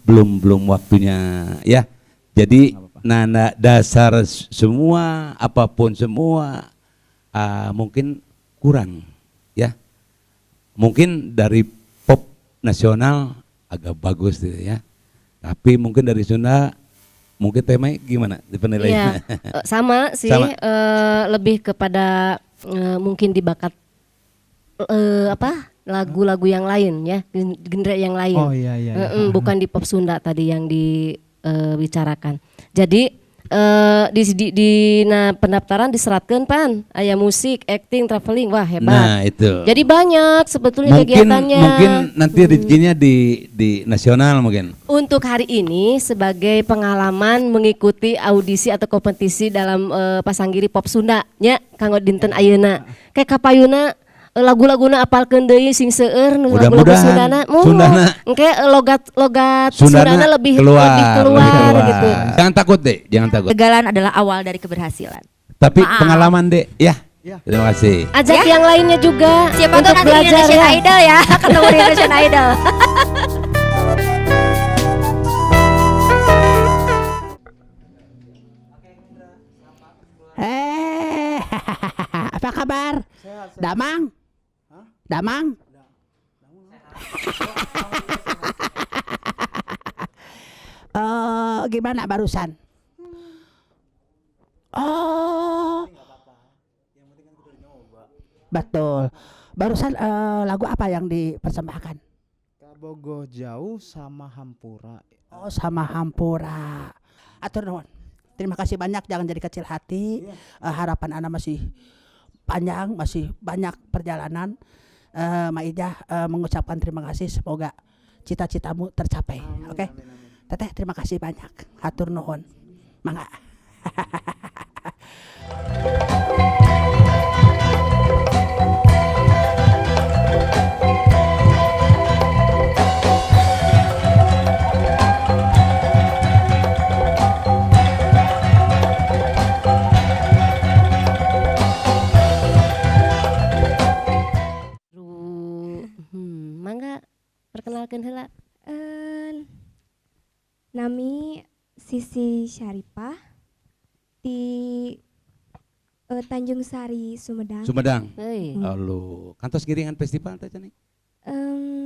belum belum waktunya ya. Jadi nana dasar semua apapun semua mungkin kurang ya. Mungkin dari pop nasional agak bagus gitu ya. Tapi mungkin dari Sunda mungkin temanya gimana di penilaiannya? Iya, sama sih, Sama. Lebih kepada mungkin di bakat apa lagu-lagu yang lain ya, genre yang lain. Oh, iya. Bukan di pop Sunda tadi yang dibicarakan. Jadi di nah, pendaftaran diseratkan pan, aya musik, acting, traveling, wah hebat. Nah, itu. Jadi banyak sebetulnya Mungkin kegiatannya. mungkin nanti rezekinya di nasional mungkin. Untuk hari ini sebagai pengalaman mengikuti audisi atau kompetisi dalam pasanggiri pop Sunda nya kanggo dinten ayeuna. Kayak kapayuna lagu-laguna apalkeun deui sing seueur nu lagu-lagu Mudah-mudahan Sundana. Muhun. Sundana. Engke logat Sundana Sundana lebih keluar, lebih keluar, gitu. Jangan takut deh, jangan takut. Kegagalan adalah awal dari keberhasilan. Tapi Maaf. Pengalaman deh, ya. Terima kasih. Ajak Ya. yang lainnya juga Siapa tahu untuk nanti di belajar Indonesian ya. Idol ya, ketemu di Indonesian Idol. Eh, apa kabar? Damang? Damang? Gimana barusan? Oh. Betul. Barusan lagu apa yang dipersembahkan? Kabogoh jauh sama Hampura. Oh, sama Hampura. Atur nuhun. Terima kasih banyak, jangan jadi kecil hati. Harapan Anda masih panjang, masih banyak perjalanan. Maijah mengucapkan terima kasih, semoga cita-citamu tercapai. Oke. Teteh terima kasih banyak. Hatur nuhun. Mangga. Mangga perkenalkan heula. Nami Sisi Syaripah di Tanjung Sari, Sumedang. Sumedang. Heuy. Halo, kantos ngiringan festival teh cenah?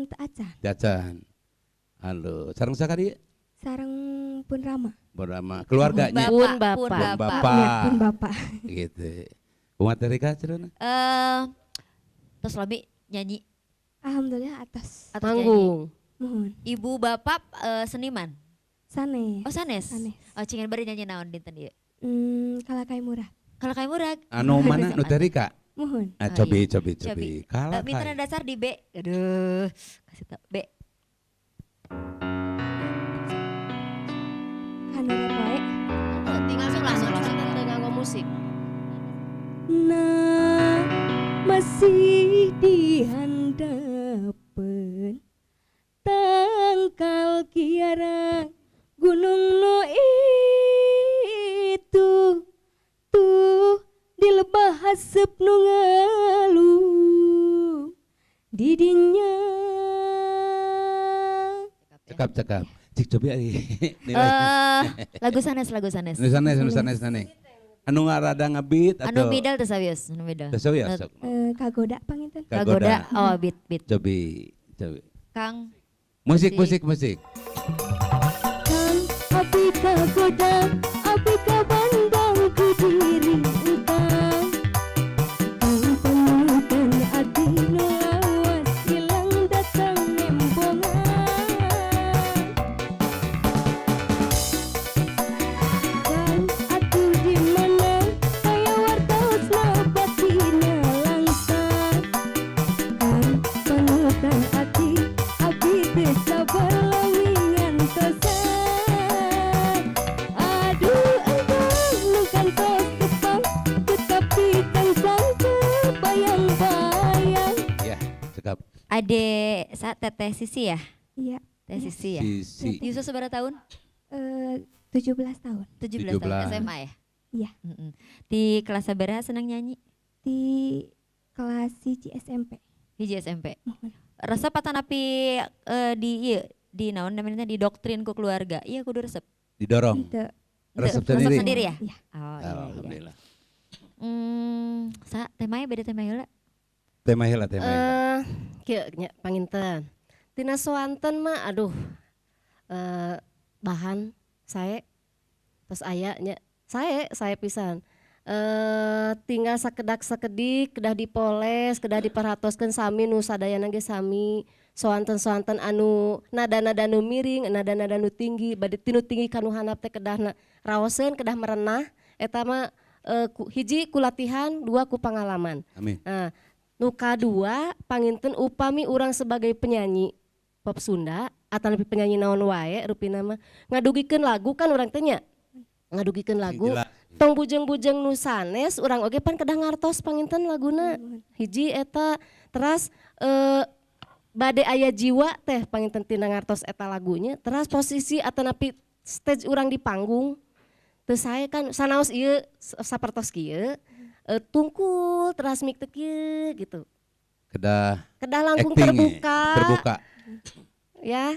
Teu acan. Jajan. Halo, sareng saha dieu? Sareng pun Rama. Bersama keluarganya. Pun bapak. Pun Pun bapak. bapak. Ya, pun bapak. Gitu. Kumaha Teh Rika cerana? Terus lami nyanyi. Alhamdulillah atas. Atas nyanyi. Manggung. Mohon. Ibu bapak seniman. Sanes. Oh sanes. Sanes. Oh cingan bari nyanyi naon dinten ieu? Kalakai murah. Kalakai murah. Anu mana nu Teh Rika? Mohon. Ah, Oh, cobi, iya. cobi, cobi. Kalakai. Minta dasar di B. Aduh, kasih tau B. Kanu wae. Langsung langsung langsung. Teu nganggo musik. Nah, masih dihandapeun tangkal kiara gunung nu itu tuh di lebah haseup nu ngalu didinya. Cekap, cekap. Cik cobi ari. Nilai. Lagu sanes, lagu sanes. Nu sanes, nu sanes sanes. Anu ngarada ngebeat Anu atau middle teu sawios, anu middle. Teu sawios, sok. Kagoda panginten. Kagoda. Oh, beat beat. Cobi, cobi. Kang Musik, musik, musik. Kang api kagoda Sa Teteh Sisi ya? Iya. Teh Sisi ya. Sisi. Yusuf seberapa tahun? 17 tahun. 17 tahun SMA ya? Iya. Di kelas sabaraha senang nyanyi? Di kelas 1 SMP. Hiji SMP. Resep atanapi di ieu di naon namanya di doktrin ku keluarga. Iya, kudu resep. Didorong. Henteu. Resep Resep sendiri. sendiri ya? Iya. Oh, iya. Alhamdulillah. Sa temanya beda tema heula. Tema heula, tema heula. Kieu nya panginten. Tina soanten mah, aduh, bahan sae, tos aya nya, sae sae pisan. Tinggal sakedak sakedik kedah dipoles, kedah diperhatoskeun, sami nu sadayana ge sami. Soanten-soanten anu nada-nada nu miring, nada-nada nu tinggi, bade tinu tinggi kanu handap teh kedahna raoseun, kedah merenah. Eta mah hiji ku latihan, dua ku pengalaman. Amin. Nah, nu kadua panginten upami urang sebagai penyanyi pop Sunda atau lebih penyanyi naon wae rupina mah ngadugikeun lagu kan urang teh nya, ngadugikeun lagu Jelas. Tong bujeng-bujeng nu sanes, urang oge pan kedah ngartos panginten laguna. Hiji eta, teras bade aya jiwa teh panginten tina ngartos eta lagunya, teras posisi atanapi stage urang di panggung teu sae kan, sanaos ieu sapertos kieu, tungkul teras mik teh kieu gitu. Kedah Kedah langkung acting, terbuka. Terbuka. Ya,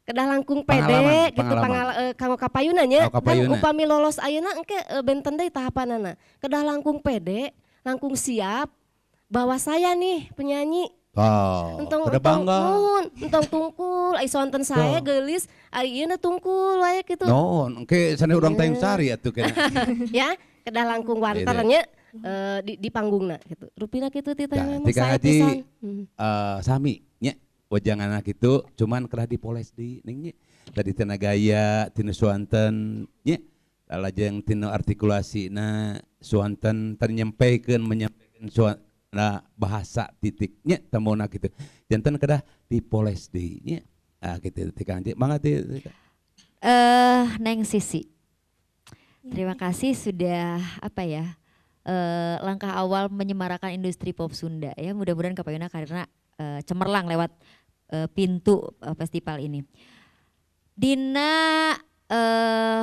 kedah langkung pede Pengalaman, gitu. Pengalaman. Kanggo kapayuna nya. Kanggo kapayuna. Kan upami lolos ayeuna engke benten deui tahapanana. Kedah langkung pede, langkung siap bahwa saya nih penyanyi. Oh, Entong kedah entong bangga. Nuhun, entong tungkul, ai sonten saya geulis, ai ieu tungkul wae gitu. Nuhun, engke sanes urang tayang sari atuh kena. Ya, kedah langkung wanter Iya, nya di panggungna gitu. Rupina kitu ti teh Ya, memang tika sae haji pisan. Sami nya wejangan anak itu, cuman kedah dipoles di ning nya. Tadi tina gaya, tina suanten nya, lajeng tina artikulasina suanten ternyampaikan, menyampaikan nah, bahasa titiknya temona gitu. Janten kedah dipoles di nya. Ah gitu tika haji. Mangga ti. Tika. Neng Sisi. Terima kasih sudah apa ya? Langkah awal menyemarakan industri pop Sunda ya. Mudah-mudahan kapayuna karena cemerlang lewat pintu festival ini. Dina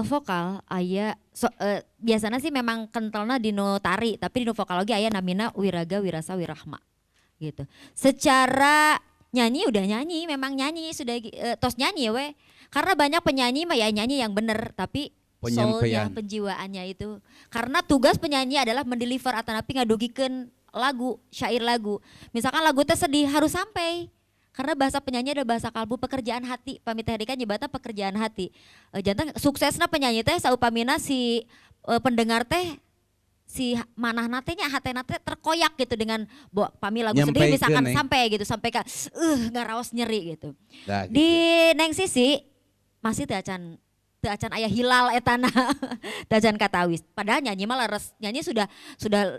vokal aya so, biasanya sih memang kentalna dino tari, tapi dino vokal oge aya namina wiraga, wirasa, wirahma gitu. Secara nyanyi udah nyanyi, memang nyanyi sudah tos nyanyi we. Karena banyak penyanyi mah ya nyanyi yang bener, tapi soulnya, Penyampaian. Penjiwaannya itu. Karena tugas penyanyi adalah mendeliver atanapi ngadugikeun lagu, syair lagu. Misalkan lagu teh sedih harus sampai. Karena bahasa penyanyi adalah bahasa kalbu, pekerjaan hati. Pamit teh kan nyebutna pekerjaan hati. Janten suksesna penyanyi teh saupamina si pendengar teh si manahna teh nya hatena teh terkoyak gitu dengan bo, pami lagu sedih Nyampaikeun, misalkan Neng. sampai gitu, sampai ke ngaraos nyeri gitu. Nah, gitu. Di Neng Sisi masih teu acan aya hilal etana, teu acan katawis. Padahal nyanyi mah leres, nyanyi sudah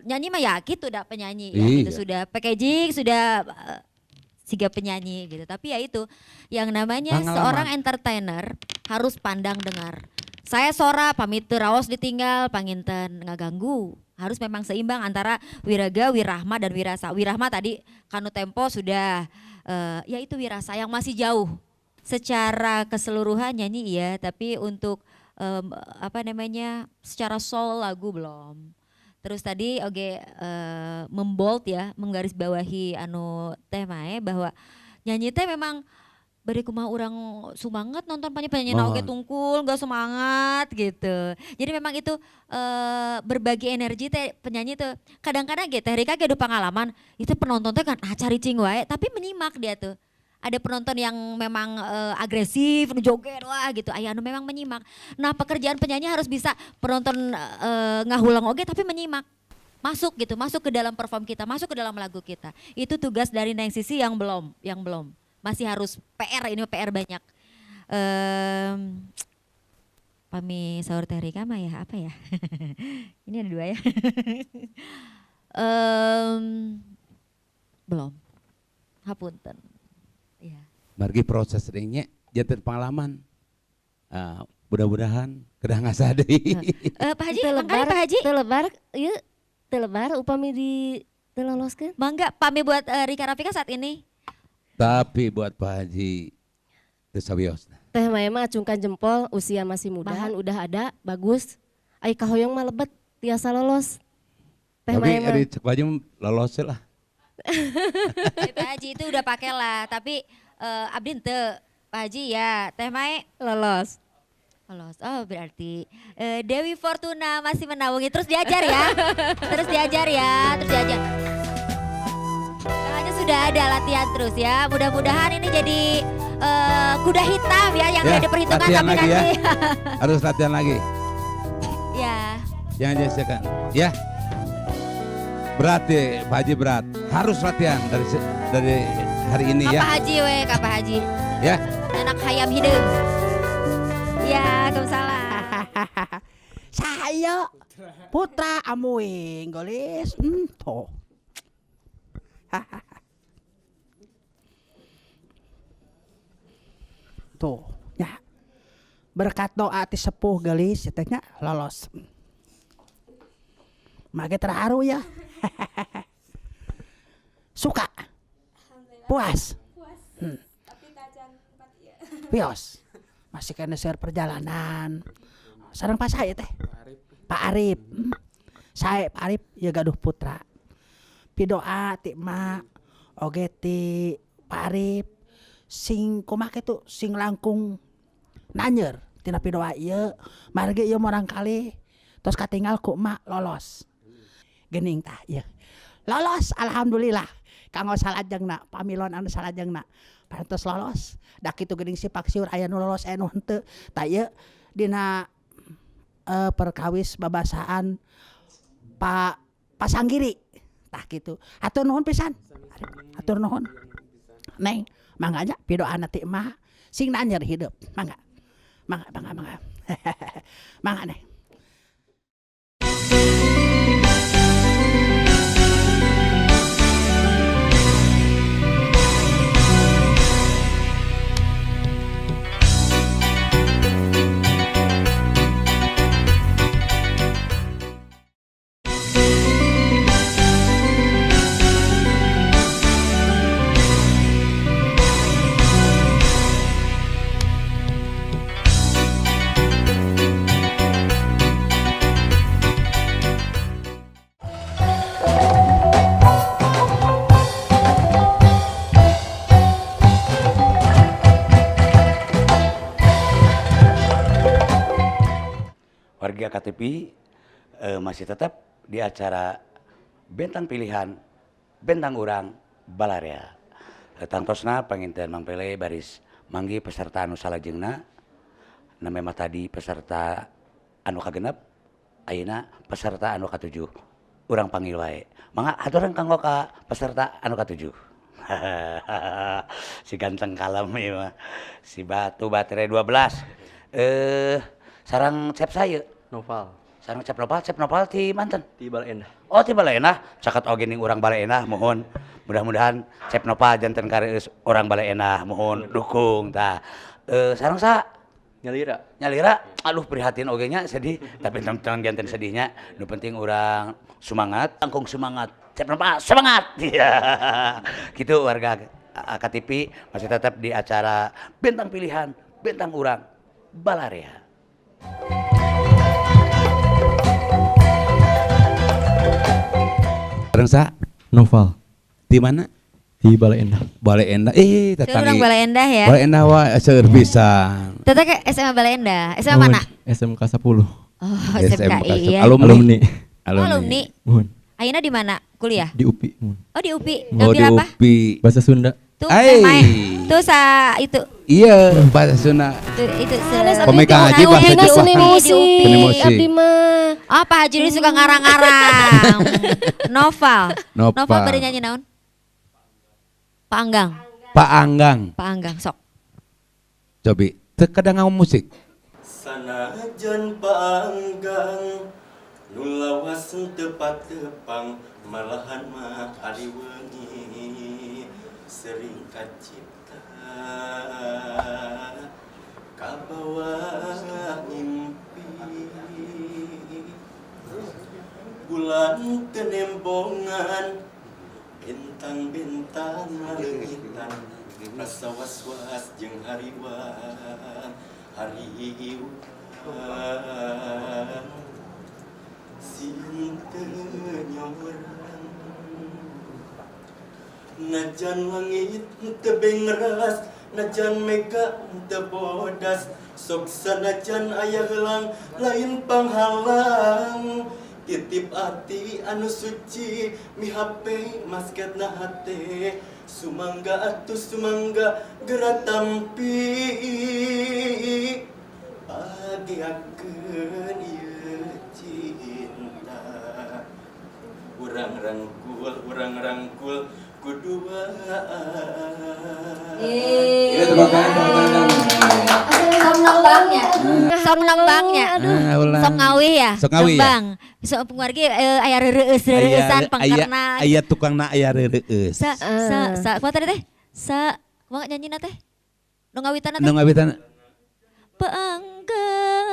nyanyi mah ya gitu udah penyanyi ya gitu, sudah packaging sudah siga penyanyi gitu. Tapi ya itu yang namanya Pengalaman. Seorang entertainer harus pandang dengar. Saya sora pamit teu raos ditinggal panginten ngaganggu. Harus memang seimbang antara wiraga, wirahma dan wirasa. Wirahma tadi kanu tempo sudah ya itu wirasa yang masih jauh. Secara keseluruhan nyanyi iya, tapi untuk apa namanya, secara soul lagu belum. Terus tadi oke membold ya, menggarisbawahi anu teh mae bahwa nyanyi teh memang bari kumaha urang semangat nonton penyanyi penyanyi oge Mohon. tungkul nggak semangat gitu. Jadi memang itu berbagi energi teh penyanyi tuh kadang-kadang gitu. Teh Rika ge adu pengalaman itu, penonton teh kan ah caricing wae tapi menyimak dia tuh. Ada penonton yang memang agresif, nu joget wah gitu. Aya anu memang menyimak. Nah, pekerjaan penyanyi harus bisa penonton ngahulang oge tapi menyimak. Masuk gitu, masuk ke dalam perform kita, masuk ke dalam lagu kita. Itu tugas dari Neng Sisi yang belum, yang belum. Masih harus PR, ini PR banyak. Pami saur Teh Rika mah ya apa ya? Ini ada dua ya. Belum. Hapunten. Ya. Margi proses nya janten pengalaman. Ah, mudah-mudahan kedah ngasah deui. Pak Haji, Teu mangkana lebar, Pak Haji. Teu lebar, ieu teu lebar upami di teu loloskeun. Mangga pami buat Rika Rafika saat ini. Tapi buat Pak Haji teu sawiosna. Teh Maya mah acungkan jempol, usia masih muda, Bahan. Udah ada, bagus. Ai kahoyong mah lebet tiasa lolos. Teh Tapi Maya mah. ari cek Pak Haji lolos lah. Pak Haji itu udah pakai lah, tapi abdi henteu. Pak Haji ya, Teh Mae lolos. Lolos. Oh, berarti Dewi Fortuna masih menaungi. Terus diajar ya. Terus diajar ya, terus diajar. Bahannya sudah ada, latihan terus ya. Mudah-mudahan ini jadi kuda hitam ya yang Ya, udah diperhitungkan latihan tapi lagi nanti. ya. Harus latihan lagi. Ya. Jangan jasikan. Ya. Berat ya, Pak Haji berat. Harus latihan dari hari ini ya. Pak Haji we, Kak Pak Haji. Ya. Anak hayam hideung. Ya, Waalaikumsalam. Saya putra amuing golis toh. Tuh, ya. Berkat doa ti sepuh gelis teh nya lolos. Make terharu ya. Suka. Puas. Puas. Tapi tacan empat iya. Pios. Masih kena share perjalanan. Sareng Pak saya teh. Pak Arif. Saya Pak Arif ya gaduh putra. Pidoa ti emak oge ti Pak Arif sing kumaha kitu sing langkung nanyer tina pidoa ieu margi ieu murangkalih tos katinggal ku emak lolos. Geuning tah ieu. Lolos alhamdulillah. Kanggo salajengna pamilon anu salajengna parantos lolos. Da kitu geuning sipak siur aya nu lolos aya nu henteu. Tah ieu dina perkawis babasaan Pak Pasanggiri tah kitu. Hatur nuhun pisan. Hatur nuhun. Neng, mangga nya pidoana ti emak sing nanyer hidup. Mangga. Mangga, mangga, mangga. Mangga Neng. Warga KTP masih tetap di acara Bentang Pilihan Bentang Urang Balarea. Tangtosna panginten Mang Pele baris manggi peserta anu salajengna. Namanya mah tadi peserta anu kagenep, ayeuna peserta anu katujuh. Urang panggil wae. Mangga haturan kanggo ka peserta anu katujuh. Si ganteng kalem ieu mah. Si batu baterai 12. Sarang cep saya. Noval. Sarang Cep Nopal, Cep Nopal ti Manten? Ti Baleendah. Oh, ti Baleendah. Caket oge ning urang Baleendah mohon. Mudah-mudahan Cep Nopal janten kareueus urang Baleendah mohon dukung tah. Sareng saha? Nyalira. Nyalira, aduh prihatin oge nya sedih, tapi tong janten sedihnya. Nu penting urang semangat, langkung semangat. Cep Nopal semangat. Iya. Gitu warga KTP masih tetap di acara Bentang Pilihan Bentang Urang Balarea. Sareng saha? Noval. Di mana? Di Baleendah. Baleendah. Tetangi. Urang Baleendah ya. Baleendah wae seueur pisan. Teteh ke SMA Baleendah. SMA mana? SMK 10. Oh, SMK, iya. Alumni. Alumni. Oh, alumni. Mohon. Ayeuna di mana kuliah? Di UPI. Mohon. Oh, di UPI. Oh, Ngambil di apa? UPI. Bahasa Sunda. Tuh, Ay. Teh Mae. Tuh sa itu. Iya, bahasa Sunda. Tuh, itu Komika Haji bahasa Seni Jepang. musik. Seni musik. Abdi mah. Oh, Pak Haji ini suka ngarang-ngarang. Noval. Noval. Noval bari nyanyi naon? Pak Anggang. Pak Anggang. Pak Anggang sok. Cobi, teu kadang ngomong musik. Sanajan Pak Anggang nu lawas teu patepang malahan mah ari weungi sering kacipta kabawa mimpi bulan teu nembongan bintang-bintang leungitan Rasa was-was jeung hariwang hariwang Sieun teu nyorang Najan langit teu bengras, najan mega teu bodas, sok sanajan aya heulang lain panghalang. Titip ati anu suci mihape masketna hate, sumangga atuh sumangga geura tampi. Bagiakeun ieu cinta. Urang rangkul kuduaan. Iya, tepuk tangan. Sok nembangnya. Sok nembangnya. Ah, ulang. Sok ngawih ya. Sok ngawih ya? Nembang. Sok penguargi aya reureus reueusan pangkerna. Aya tukangna aya reureus. Sa sa sa kumaha tadi teh? Sa kumaha nyanyina teh? Nu ngawitanna teh? Nu ngawitan. Peanggeung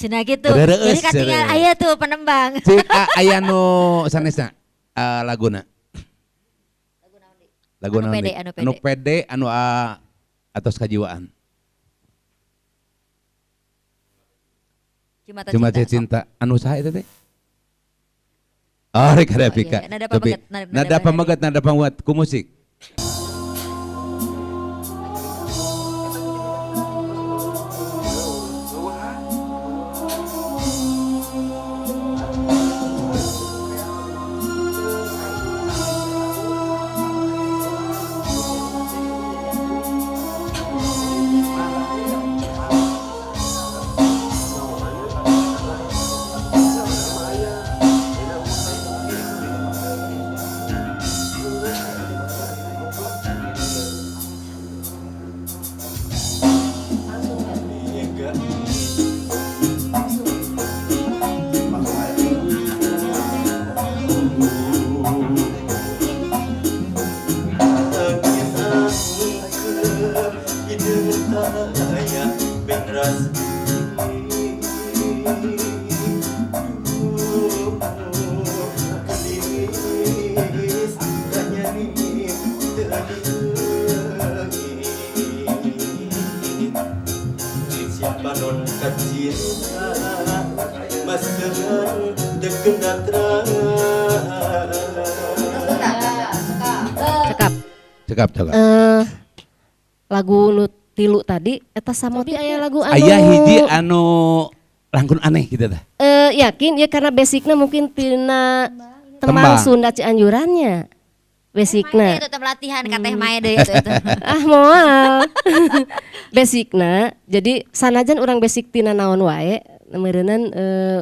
cenah gitu. Reureus, Jadi katingal reureus. aya tuh penembang. Cik aya nu sanesna laguna. Lagu Anu naon pede, deui? anu Anu pede. pede, anu atos kajiwaan. Cuma Cuma cinta. cinta. Anu saha eta teh? Oh, rek ada Oh, iya, pika. iya. Nada Tapi pameget, nada nada pameget, nada pameget ku musik. Mega Angin angker hideung aya bengras. Geulis kanyani teu dileungit. Siapa non kacinta masengan teu kenatra. Cekap. Cekap, cekap. Lagu nu tilu tadi eta samoti aya lagu anu Aya hiji anu langkun aneh gitu tah. Yakin ya karena basicnya mungkin tina tembang Tembang. Sunda Cianjurannya. Basicna. Itu tetap latihan ka Teh Mae deui itu itu. Ah moal. Basicna jadi sanajan urang basic tina naon wae meureunnan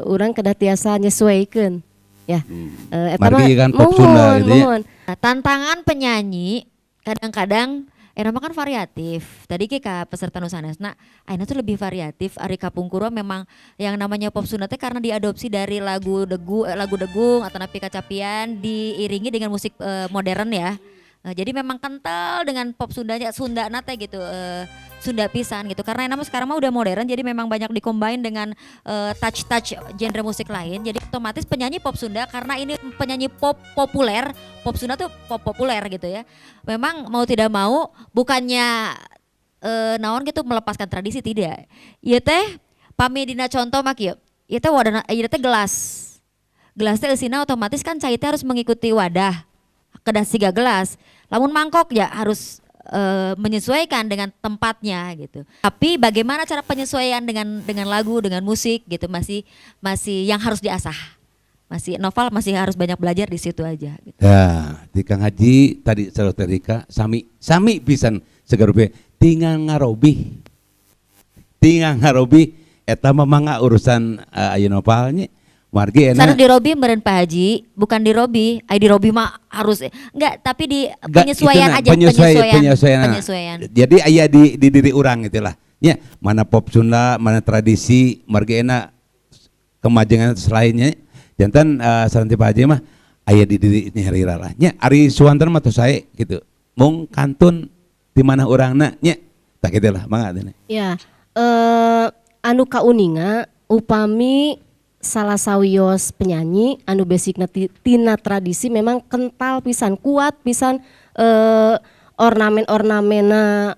urang kedah tiasa nyesuaikeun ya. Eta mah Margi kan pop Sunda muhun, gitu ya. muhun. Nah, tantangan penyanyi kadang-kadang Erama kan variatif. Tadi ke ka peserta nu sanesna, ayeuna tuh lebih variatif. Ari kapungkur memang yang namanya pop Sunda teh karena diadopsi dari lagu degu, lagu degung atau napi kacapian diiringi dengan musik modern ya. Jadi memang kental dengan pop Sundanya, Sunda nate gitu, Sunda pisan gitu. Karena nama sekarang mah udah modern, jadi memang banyak dikombin dengan touch-touch genre musik lain. Jadi otomatis penyanyi pop Sunda, karena ini penyanyi pop populer, pop Sunda tuh pop populer gitu ya. Memang mau tidak mau, bukannya naon gitu melepaskan tradisi, tidak. Ieu teh pami dina contoh mah kieu. Ieu teh wadana, ieu teh gelas. Gelas teh eusina otomatis kan cai teh harus mengikuti wadah. Kedah siga gelas. Lamun mangkok ya harus menyesuaikan dengan tempatnya gitu. Tapi bagaimana cara penyesuaian dengan lagu, dengan musik gitu masih masih yang harus diasah. Masih Noval masih harus banyak belajar di situ aja gitu. Ya, di Kang Haji tadi saudara Rika sami sami pisan segarupe tinggal ngarobih. Tinggal ngarobih eta mah mangga urusan ayeuna Noval nya. Margi Sana enak. dirobi meureun Pak Haji, bukan dirobi. Ai dirobi mah harus enggak, tapi di Enggak, penyesuaian itu nah, aja, penyesuaian, penyesuaian, penyesuaian. Jadi aya di diri urang itulah. Ya, mana pop Sunda, mana tradisi, margi enak kemajengan selainnya. Jantan saran ti Pak Haji mah aya di diri nyarira lah. Nya ari suwanten mah tos sae gitu. Mung kantun di mana urangna nya. Tah kitu lah, mangga teh. Ya, anu kauninga upami salah sawios penyanyi anu basicna tina tradisi memang kental pisan, kuat pisan, Ornamen-ornamena,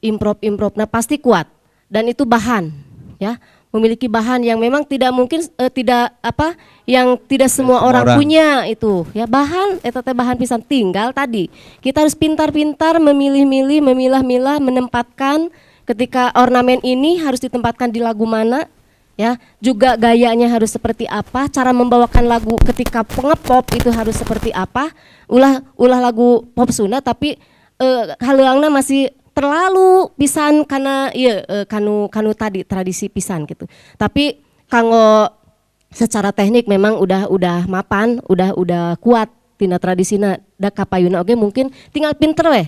improv-improvna pasti kuat dan itu bahan ya, memiliki bahan yang memang tidak mungkin tidak apa yang tidak semua semua orang orang. punya itu ya, bahan eta teh bahan pisan. Tinggal tadi kita harus pintar-pintar memilih-milih, memilah-milah, menempatkan ketika ornamen ini harus ditempatkan di lagu mana ya, juga gayanya harus seperti apa, cara membawakan lagu ketika ngepop itu harus seperti apa. Ulah ulah lagu pop Sunda tapi haleuangna masih terlalu pisan karena iya kanu kanu tadi tradisi pisan gitu. Tapi kanggo secara teknik memang udah mapan, udah kuat tina tradisina, da kapayuna oge mungkin tinggal pinter weh,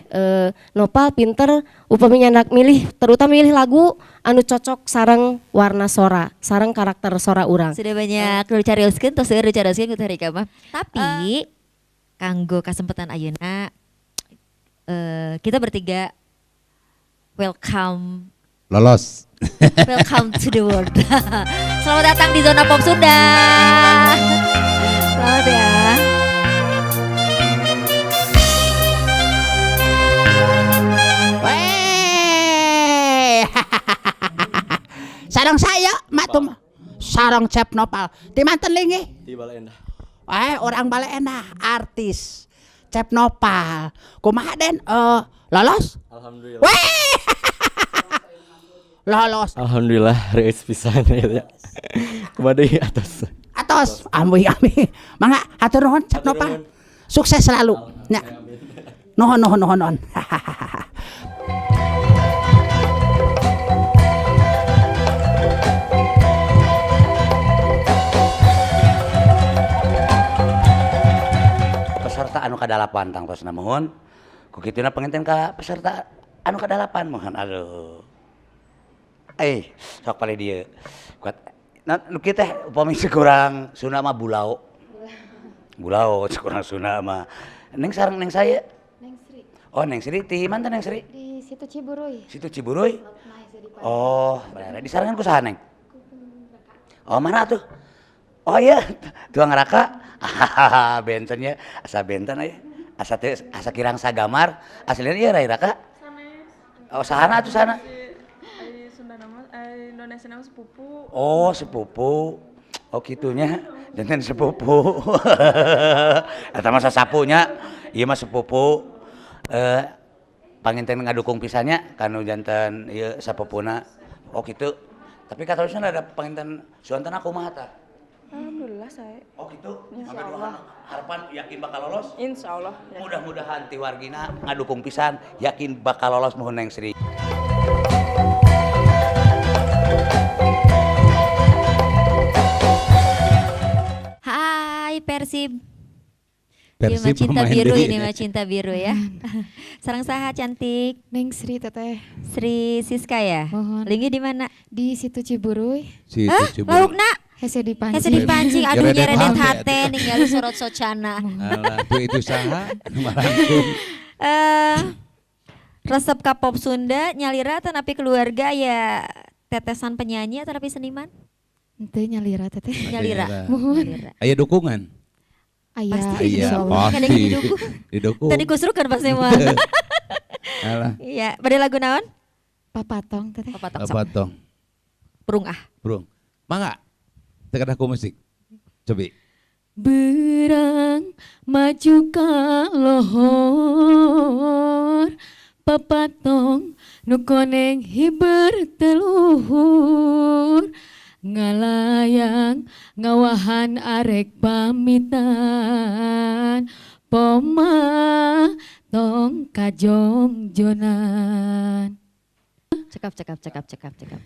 Nopal pinter upami nyandak milih, terutama milih lagu anu cocok sareng warna sora, sareng karakter sora urang. Sudah banyak nu dicarioskeun, tos seueur dicarioskeun ku Teh Rika mah. Tapi kanggo kasempatan ayeuna kita bertiga welcome. Lolos. Welcome to the world. Selamat datang di Zona Pop Sunda. Selamat ya. Weh. Sareng saya matum sareng Cep Nopal. Di manten linggih? Di Baleendah. Orang Baleendah, artis Cep Nopal. Kumaha Den? Lolos? Alhamdulillah. Weh. Lolos. Alhamdulillah reueus pisan ya. Kumaha deui atos. Atos. Amin amin. Mangga hatur nuhun Cep Nopal. Sukses selalu. Nya. Nuhun nuhun nuhun nuhun. Peserta anu kadalapan tangtosna mohon. Ku kituna panginten ka peserta anu kadalapan mohon, aduh. Sok palih dieu. Kuat nah, nu kieu teh upami kurang Sunda mah bulao. Bulao kurang Sunda mah. Neng sareng neng saya? Neng Sri. Oh, Neng Sri ti mana Neng Sri? Di situ Ciburuy. Situ Ciburuy? Oh, bener. Disarengan ku saha Neng? Oh, mana tuh? Oh iya, tuang raka. Bentennya asa benten aya. Asa teu asa kirang sagamar, aslina ieu rai raka. Oh, sahana atuh sana? Sunda nama, Indonesia nama sepupu. Oh, sepupu. Oh, kitunya. Janten sepupu. Eta mah sasapunya, ieu mah sepupu. Panginten ngadukung pisannya kanu janten ieu sapupuna. Oh, kitu. Tapi katalosna ada panginten suantana kumaha tah? Alhamdulillah saya. Oh gitu. Insya Allah. Harapan yakin bakal lolos? Insya Allah. Ya. Mudah-mudahan ti wargina ngadukung pisan, yakin bakal lolos nuhun Neng Sri. Hai Persib. Iya Persib mah cinta pemain biru deui. ini mah cinta biru ya. Sareng saha cantik? Neng Sri teteh. Sri Siska ya? Mohon. Linggih di mana? Di situ Ciburuy. Situ Hah? Ciburuy. Laukna? Hese dipancing. Hese dipancing, aduh Nyeredet nyeredet hate. hate ningali sorot socana. Alah, tuh itu saha marangkung. Resep ka pop Sunda nyalira tetapi keluarga ya tetesan penyanyi atau tapi seniman? Ente nyalira teteh. Nyalira. Mohon. Nyalira. Aya dukungan. Aya. Pasti. Iya, insyaallah. Kadang pasti. didukung. Didukung. Tadi kusrukan pasti mah. Alah, Iya, pada lagu naon? Papatong teteh. Papatong. Sok. Papatong. Prung ah. Prung. Mangga. Teu kedah ku musik. Cobi. Berang maju ka lohor papatong nu koneng hiber teluhur ngalayang ngawahan arek pamitan poma tong kajongjonan. Cekap cekap cekap cekap cekap.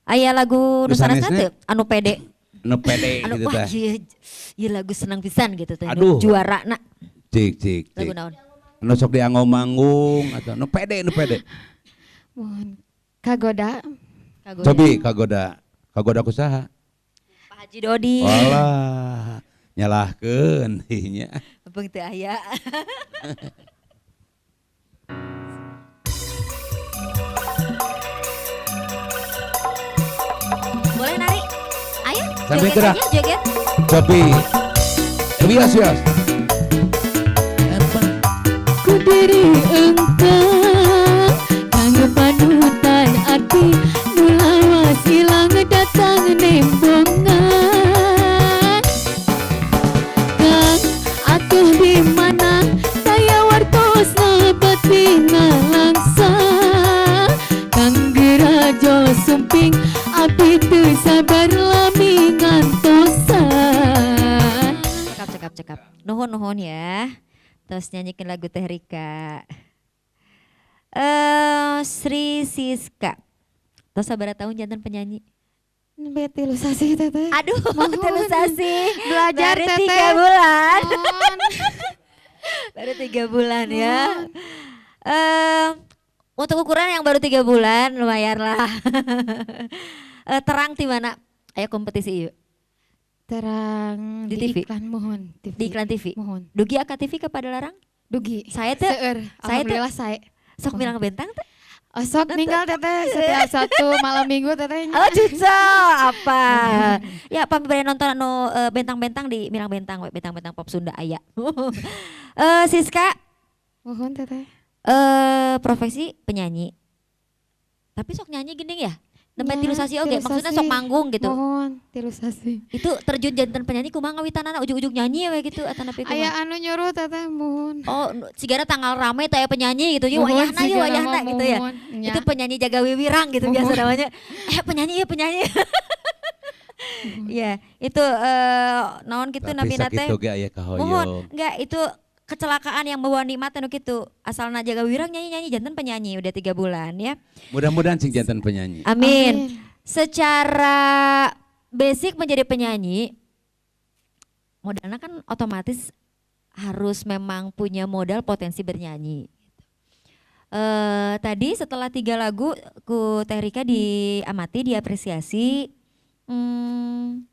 Aya lagu nu sanesna Nu sanesna? teu? Anu pede. Nu pede Anu gitu wah tah. ieu ieu lagu senang pisan gitu teh. Aduh. Nu juara na. Cik cik cik. Lagu naon? Nu sok dianggo manggung atau nu pede nu pede. Mohon. Kagoda. Kagoda. Cobi kagoda. Kagoda ku saha? Pak Haji Dodi. Walah, nyalahkeun nya. Abang teu aya. Boleh nari? Ayo, Sampai joget gerak. aja, joget. Cobi. Bias bias. Ku Diri engkang kanggo panutan ati nu lawas ilang datang nembongan. Kang atuh di mana saya wartosna bati ngalangsa. Kang Gerajo Sumping abdi teu sabar lami ngantosan. Cekap cekap cekap. Nuhun nuhun ya. Terus nyanyikan lagu Teh Rika. Sri Siska. Tos sabaraha tahun janten penyanyi? Nembe 3 sasih teteh. Aduh, Mohon. 3 sasih. Belajar Baru teteh. 3 bulan. Baru 3 bulan ya. Untuk ukuran yang baru 3 bulan lumayan lah. Terang di mana? Ayo kompetisi yuk. Terang di di, TV? Iklan mohon TV. Di iklan TV. Mohon. Dugi ka TV Padalarang? Dugi. Saya tuh Seueur. Saya tuh Alhamdulillah saya. Sok milang bentang tuh. Oh, sok ninggal teteh setiap Sabtu malam Minggu teteh. Oh cucu apa? Ya pami bade nonton anu bentang-bentang di Milang Bentang we, bentang-bentang pop Sunda aya. Siska. Mohon teteh. Profesi penyanyi. Tapi sok nyanyi gini ya? Nembe Nya, 3 sasih oge, 3 maksudnya sasih. Sok manggung gitu. Mohon 3 sasih. Itu terjun janten penyanyi kumaha ngawitanana, ujug-ujug nyanyi we gitu atau nepi kumaha? Aya anu nyuruh teteh, mohon. Oh, sigana tanggal rame teh aya penyanyi gitu. Yuk Mohon, wayahna, yuk sigana wayahna mah gitu ya. mohon, nya. Itu penyanyi jaga wiwirang gitu biasa Mohon. Namanya. Eh, penyanyi ya penyanyi. Ya, itu naon gitu Tapi namina teh. sakitu ge aya kahoyong. Mohon, enggak, itu kecelakaan yang membawa nikmat anu gitu. Asalna jaga wirang nyanyi-nyanyi janten penyanyi udah 3 bulan ya. Mudah-mudahan sing janten penyanyi. Amin. Secara basic menjadi penyanyi, modalnya kan otomatis harus memang punya modal potensi bernyanyi. Tadi setelah tiga lagu ku Teh Rika diamati, diapresiasi,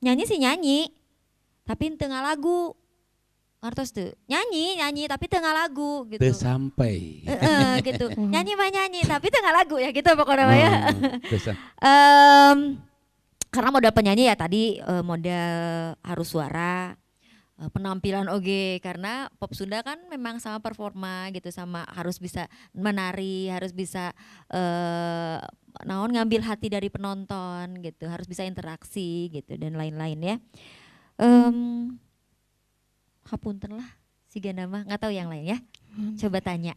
nyanyi sih nyanyi, tapi teu ngalagu. Ngartos tuh, nyanyi nyanyi tapi teu ngalagu gitu. Teu sampai. Heeh, gitu. Nyanyi mah nyanyi tapi teu ngalagu ya gitu pokoknya mah ya. Teu Karena modal penyanyi ya tadi modal harus suara, penampilan oge, karena pop Sunda kan memang sama performa gitu, sama harus bisa menari, harus bisa naon ngambil hati dari penonton gitu, harus bisa interaksi gitu dan lain-lain ya. Hapunten lah sigana mah nggak tahu yang lain ya. Coba tanya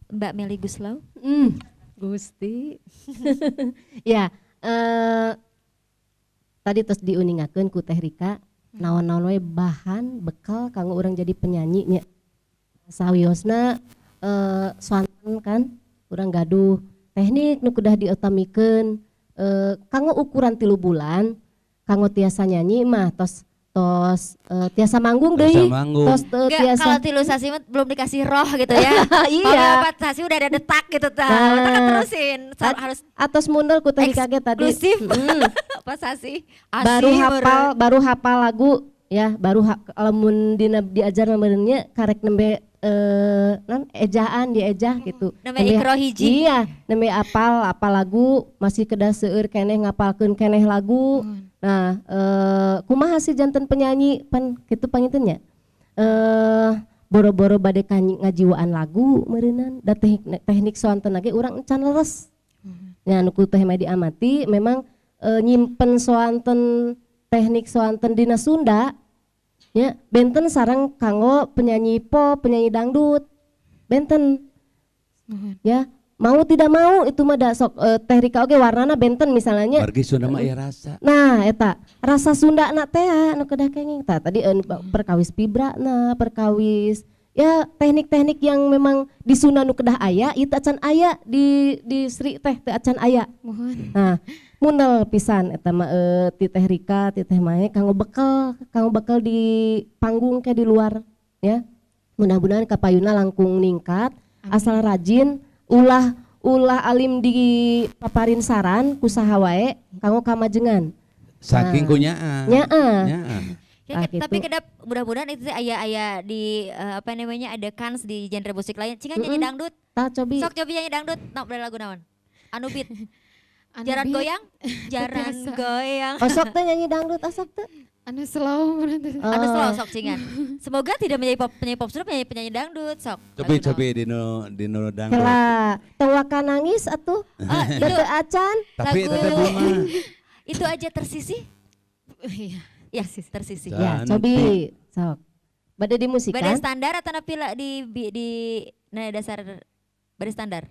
Mbak Meli Guslau. Gusti. Ya, tadi terus diuningakeun ku Teh Rika, naon-naon we bahan bekal kanggo urang jadi penyanyi nya. Sawiosna soanten kan urang gaduh teknik nu kedah diotamikeun kanggo ukuran 3 bulan kanggo tiasa nyanyi mah tos tos tiasa manggung Tiasa deui. Manggung. Tos Enggak, tiasa kalau 3 sasih mah belum dikasih roh gitu ya. Iya. Kalau 4 sasih udah ada detak gitu tah. Nah. Nah, kan terusin. Harus atos mundel ku Teh Rika ge tadi. Eksklusif. 4 sasih. Baru Asih hafal, baru hafal lagu ya, baru lamun dina diajar meureunnya karek nembe non ejaan diejah gitu. Nembe ikro hiji. Iya, nembe apal apal lagu, masih kedah seueur keneh ngapalkeun keneh lagu. Nah, kumaha sih janten penyanyi pan kitu panginten nya? Boro-boro bade ngajiwaan lagu meureunan da teknik teknik soanten ge urang encan leres. Nya nu ku Teh Mei diamati memang nyimpen soanten teknik soanten dina Sunda ya benten sareng kanggo penyanyi pop, penyanyi dangdut. Benten. Ya, mau tidak mau itu mah da sok Teh Rika oge warnana benten misalnya. Margi Sunda mah aya rasa. Nah, eta rasa Sunda na teh anu kedah kenging. Tah tadi perkawis vibra na, perkawis ya teknik-teknik yang memang di Sunda nu kedah aya, ieu teh acan aya di Sri teh teu acan aya. Mohon. Nah, mundel pisan eta mah ti Teh Rika, ti Teh Mae kanggo bekal di panggung ke di luar ya. Mudah-mudahan kapayuna langkung ningkat, asal rajin, ulah ulah alim di paparin saran ku saha wae kanggo kamajengan. Saking Nah, ku nyaah. Nyaah. Nyaah. Ya, Ah, tapi gitu. kedap mudah-mudahan itu teh aya aya di apa namanya, ada kans di genre musik lain. Cingan nyanyi dangdut. Tah cobi. Sok cobi nyanyi dangdut. Nah, boleh lagu naon? Anu beat. Anu Jaran beat. goyang, jaran Biasa. goyang. Osok teh nyanyi dangdut, osok teh. Anu slow berarti. Anu slow sok cingan. Semoga tidak menjadi pop, penyanyi pop Sunda, penyanyi penyanyi dangdut sok. Cobi cobi dino dino dangdut. Kela tewaka nangis atuh. Ah, itu Bete acan. Tapi lagu teteh bunga. Itu aja tersisih. Iya. Ya, tersisih. Ya, cobi sok. Bade di musik Bade kan? standar atau napila di nah dasar bade standar.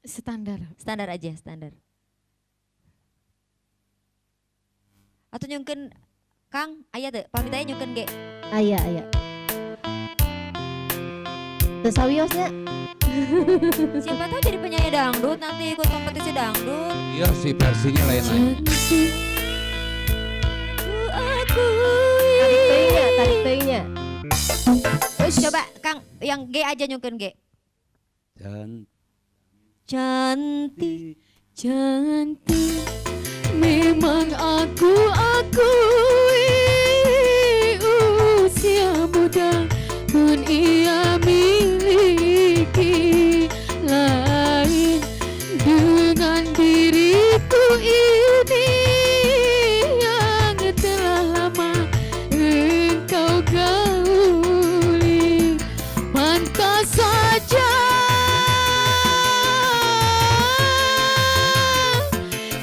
Standar. Standar aja, standar. Atau nyungkeun Kang, aya teu? Pamit aya nyungkeun ge. Aya, aya. Teu sawiosnya. Siapa tahu jadi penyanyi dangdut nanti ikut kompetisi dangdut. Iya sih versinya lain-lain. Tarik teuingnya, tarik teuingnya. Coba Kang, yang G aja nyungkeun G. Dan Cantik, cantik, memang aku akui usia muda pun ia miliki lain dengan diriku ini yang telah lama engkau gauli. Pantas saja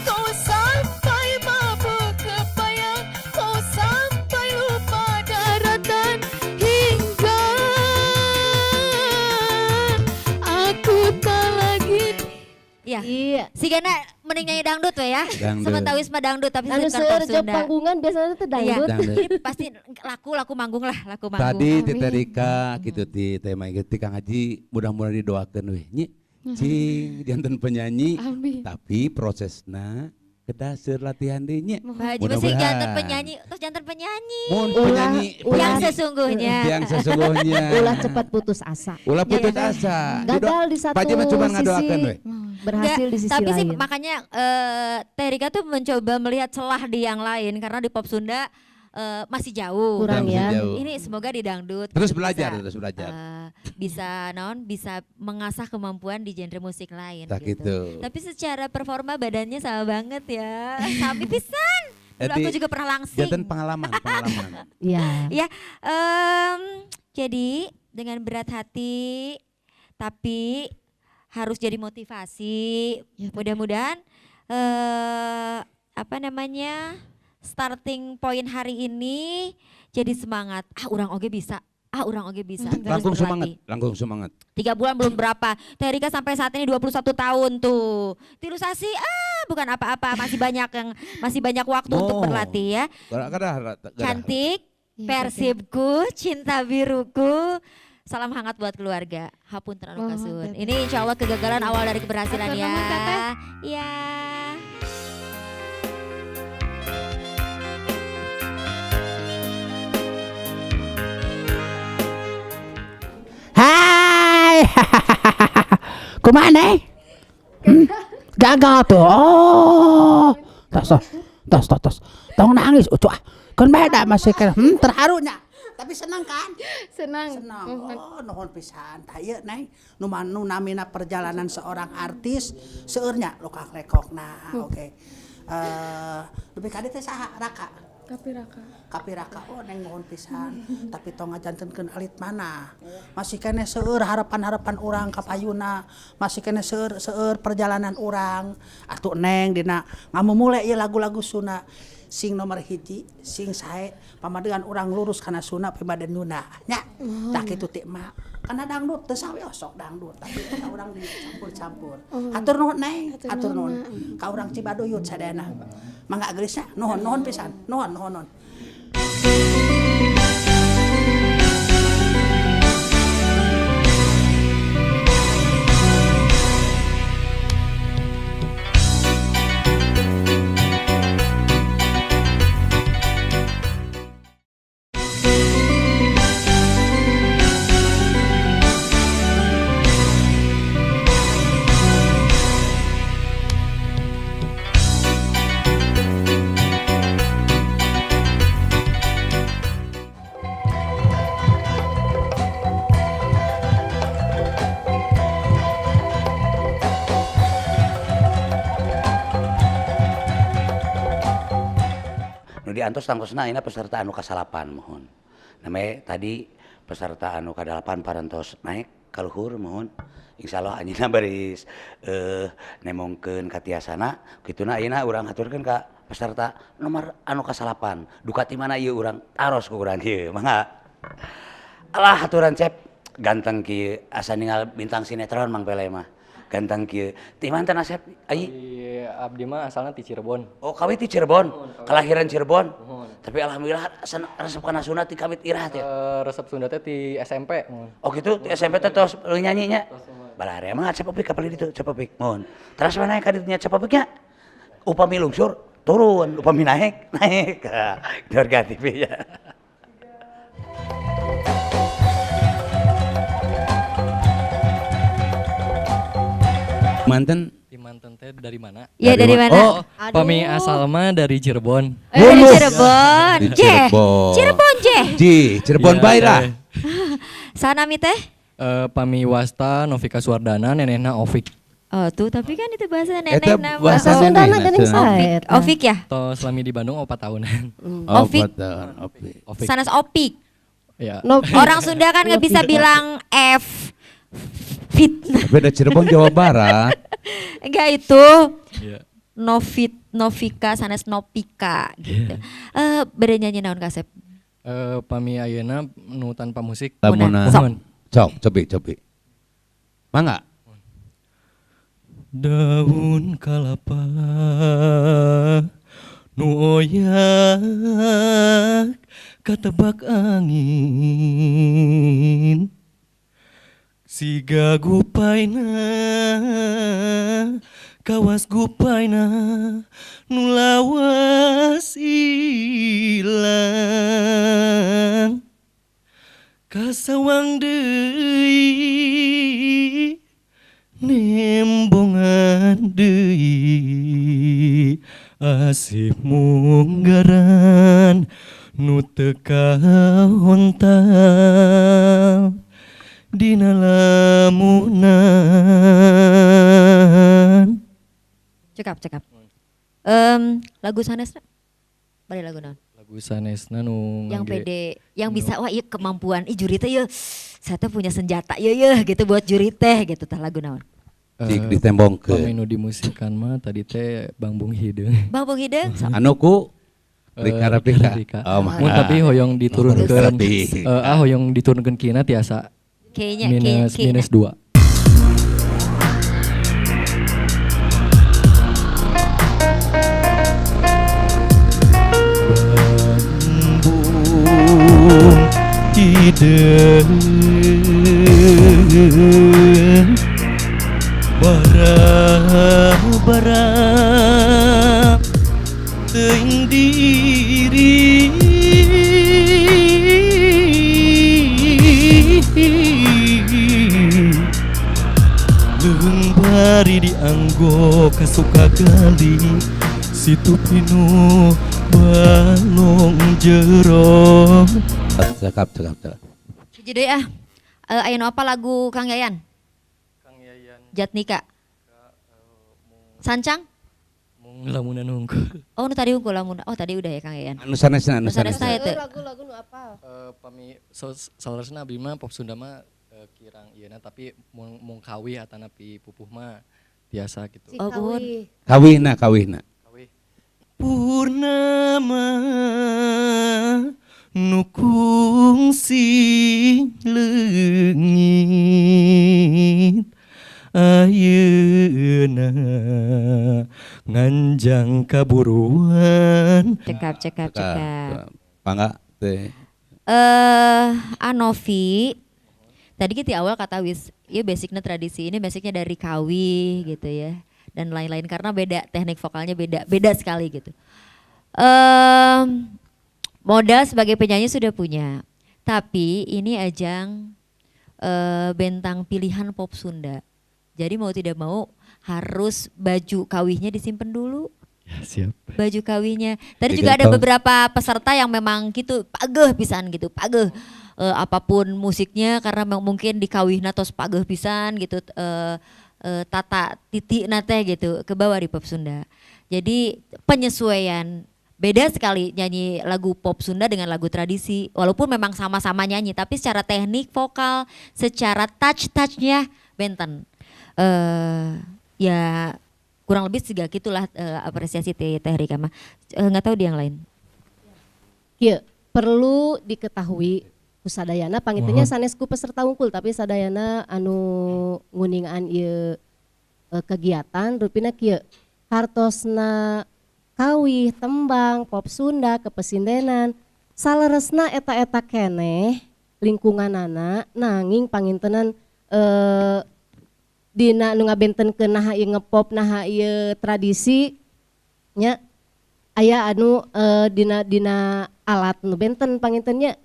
kau sampai mabuk kepayang, kau sampai lupa daratan hingga aku tak lagi. Iya. Iya. Sigana mending nyanyi dangdut we ya. Dangdut. Sementawis mah dangdut tapi Anu bukan pop seueur job Sunda. panggungan biasanya teh Iya. dangdut. Dangdut. Jadi pasti laku laku manggung lah, laku manggung. Tadi Teh Rika gitu ti tema ieu ti Kang Haji mudah-mudahan didoakeun weh nyi. Cing janten penyanyi Amin. tapi prosesna kedah seur latihan deui nya. Pak Haji mesti jantan penyanyi, terus jantan penyanyi. Mun penyanyi yang sesungguhnya. Yang sesungguhnya. Ulah cepat putus asa. Ulah putus asa. Gagal di satu Pak Haji mah cuma sisi, ngadoakeun we. berhasil Nggak, di sisi tapi lain. sih makanya Teh Rika tuh mencoba melihat celah di yang lain karena di pop Sunda masih jauh. Kurang Masih ya. jauh. Ini semoga di dangdut Terus gitu belajar, bisa, terus belajar. Bisa naon, bisa mengasah kemampuan di genre musik lain Tak gitu. gitu. Tapi secara performa badannya sama banget ya. Sami pisan. Dulu Jadi, aku juga pernah langsing. Janten pengalaman, pengalaman. Iya. Ya, jadi dengan berat hati, tapi harus jadi motivasi. Mudah-mudahan apa namanya starting point hari ini jadi semangat. Ah, urang oge bisa. Ah, urang oge bisa. Terus Langkung semangat, berlatih. langkung semangat. 3 bulan belum berapa. Teh Rika sampai saat ini 21 tahun tuh. Tilusasi ah bukan apa-apa, masih banyak yang masih banyak waktu untuk Oh. berlatih ya. Gerak, gerak, gerak. Cantik, Persibku, cinta biruku. Salam hangat buat keluarga. Hapunten anu Mohon, kasun. Teteh. Ini insya Allah kegagalan awal dari keberhasilan Hatur ya. nuhun, Teteh. Iya. Hai. Kumaha Neng? Gagal tuh. Oh. Tos tos tos tos tos. Tong nangis ucu ah. Keun bae da masih kena terharunya. Tapi senang kan? Senang. Senang. Oh, nuhun pisan. Tah ieu Neng, nu nu namina perjalanan seorang artis seueurnya lokak lekokna. Oke. Lebih ka dieu teh saha Raka? Kapiraka. Kapiraka oh Neng nuhun pisan. Tapi tong ngajantenkeun alit mana. Masih keneh seueur harapan-harapan urang ka payuna, masih keneh seueur perjalanan urang. Atuh Neng dina ngamumule ieu lagu-lagu Sunda. Sing nomor hiji, sing sae, pamadegan urang lurus kana Sunda pimaden Nyunda nya. Tah kitu ti emak. Kana dangdut teu sawe osok dangdut, tapi eta urang dicampur-campur. Hatur nuhun Neng, hatur nuhun. Ka urang Cibaduyut sadayana. Mangga geulisna, nuhun nuhun pisan. Nuhun nuhun nuhun. diantos tangtosna ayeuna peserta anu kasalapan mohon. Namanya tadi peserta anu kadalapan parantos naik kaluhur mohon. Insyaallah anjeunna baris nemongkeun katiasana kituna ayeuna urang haturkeun ka peserta nomor anu kasalapan. Duka ti mana ieu urang taros ku urang ieu mangga. Alah aturan Cep ganteng kieu asa ningal bintang sinetron Mang Pele mah. Ganteng kieu. Ti mana teh Asep? Ai abdi mah asalna ti Cirebon. Oh, kawit ti Cirebon. Kelahiran Cirebon. Tapi alhamdulillah resep kana Sunda ti kawit irah teh. Resep Sunda teh ti SMP. Oh gitu, ti SMP teh tos nyanyi nya. Balarea mah Cep Opik kapali ditu Cep Opik. Mohon. Teras mana ka ditu nya Cep Opik nya? Upami lungsur turun, upami naik naik. Keluarga TV ya. Manten? Di Manten teh dari mana? Iya, dari mana? Oh, pami asal mah dari Cirebon. Dari Cirebon. Di Cirebon. Cirebon, Jeh. Ji, Cirebon ya, bae lah. Sanami teh? Pami wasta Novika Suwardana, nenehna Ovik. Oh, tuh tapi kan itu bahasa nenehna. Bahasa Sundana geuning sae. Ovik ya? Tos lami di Bandung 4 tahunan. Ovik. Ovik. Sanes Opik. Ya. Orang Sunda kan nggak bisa bilang F. Fitnah. Beda Cirebon Jawa Barat. Enggak itu. Yeah. Novit, Novika sanes Nopika gitu. Bade nyanyi naon Kasep? Pami ayeuna nu tanpa musik. Lamun. Sok, cobi. Mangga. Daun kalapa nu oyak katebak angin. Siga gupaina kawas gupaina nu lawas ilang kasawang deui nembongan deui asih munggaran nu teu kahontal dina lamunan. Cekap. Lagu sanesna? Bade lagu naon? Lagu sanesna nu yang pede, yang bisa wah ieu kemampuan ih juri teh ieu. Saya teh punya senjata ieu yeuh gitu buat juri teh gitu tah lagu naon? Ditembongkeun. Pami nu dimusikan mah tadi teh Bang Bung Hideung. Bang Bung Hideung? Anu ku Rika Rafika. Oh, mun tapi hoyong diturunkeun. Hoyong diturunkeun kina tiasa. Kayaknya minus 2. Bambung hideung bara-bara teuing diri leung bari dianggo kasuka gali situ pinuh balong jero. Cekap. Hiji deui ah. Aya nu apa lagu Kang Yayan? Kang Yayan. Jatnika. Sancang? Mung lamunan hungkul. Oh, nu tadi hungkul lamun. Oh, tadi udah ya Kang Yayan. Anu sanesna, anu sanesna itu. Lagu-lagu nu apal? Pami saleresna abdi mah pop Sunda mah kirang ieuna tapi mung kawih atanapi pupuh mah tiasa gitu. Oh, kawih. Kawihna. Kawih. Purnama nu kungsi leungit ayeuna nganjang kaburuan. Cekap. Mangga teh. Anovi tadi kita awal kata wis, ya basicnya tradisi ini basicnya dari kawi gitu ya dan lain-lain karena beda teknik vokalnya beda sekali gitu. Modal sebagai penyanyi sudah punya, tapi ini ajang bentang pilihan pop Sunda. Jadi mau tidak mau harus baju kawihnya disimpan dulu. Ya, siap. Baju kawihnya. Tadi juga ada beberapa peserta yang memang gitu pageh pisan gitu, pageh. Apapun musiknya karena mungkin di kawihna tos pageh pisan gitu, tata titik nate gitu ke bawah di pop Sunda. Jadi penyesuaian Beda sekali nyanyi lagu pop Sunda dengan lagu tradisi. Walaupun memang sama-sama nyanyi, tapi secara teknik vokal, secara touch-touchnya benten. Ya kurang lebih sega gitulah apresiasi Teh Rika mah. Nggak tahu di yang lain. Kieu, perlu diketahui ku sadayana panginten nya, sanes ku peserta wungkul, tapi sadayana anu nguningan ieu kegiatan, rupina kieu hartosna kawih, tembang, pop Sunda, kepesindenan, saleresna eta-eta keneh lingkunganana, nanging pangintenan dina nu ngabentenkeun naha ieu ngepop, naha ieu tradisi nya, aya anu dina dina alat nu benten panginten nya,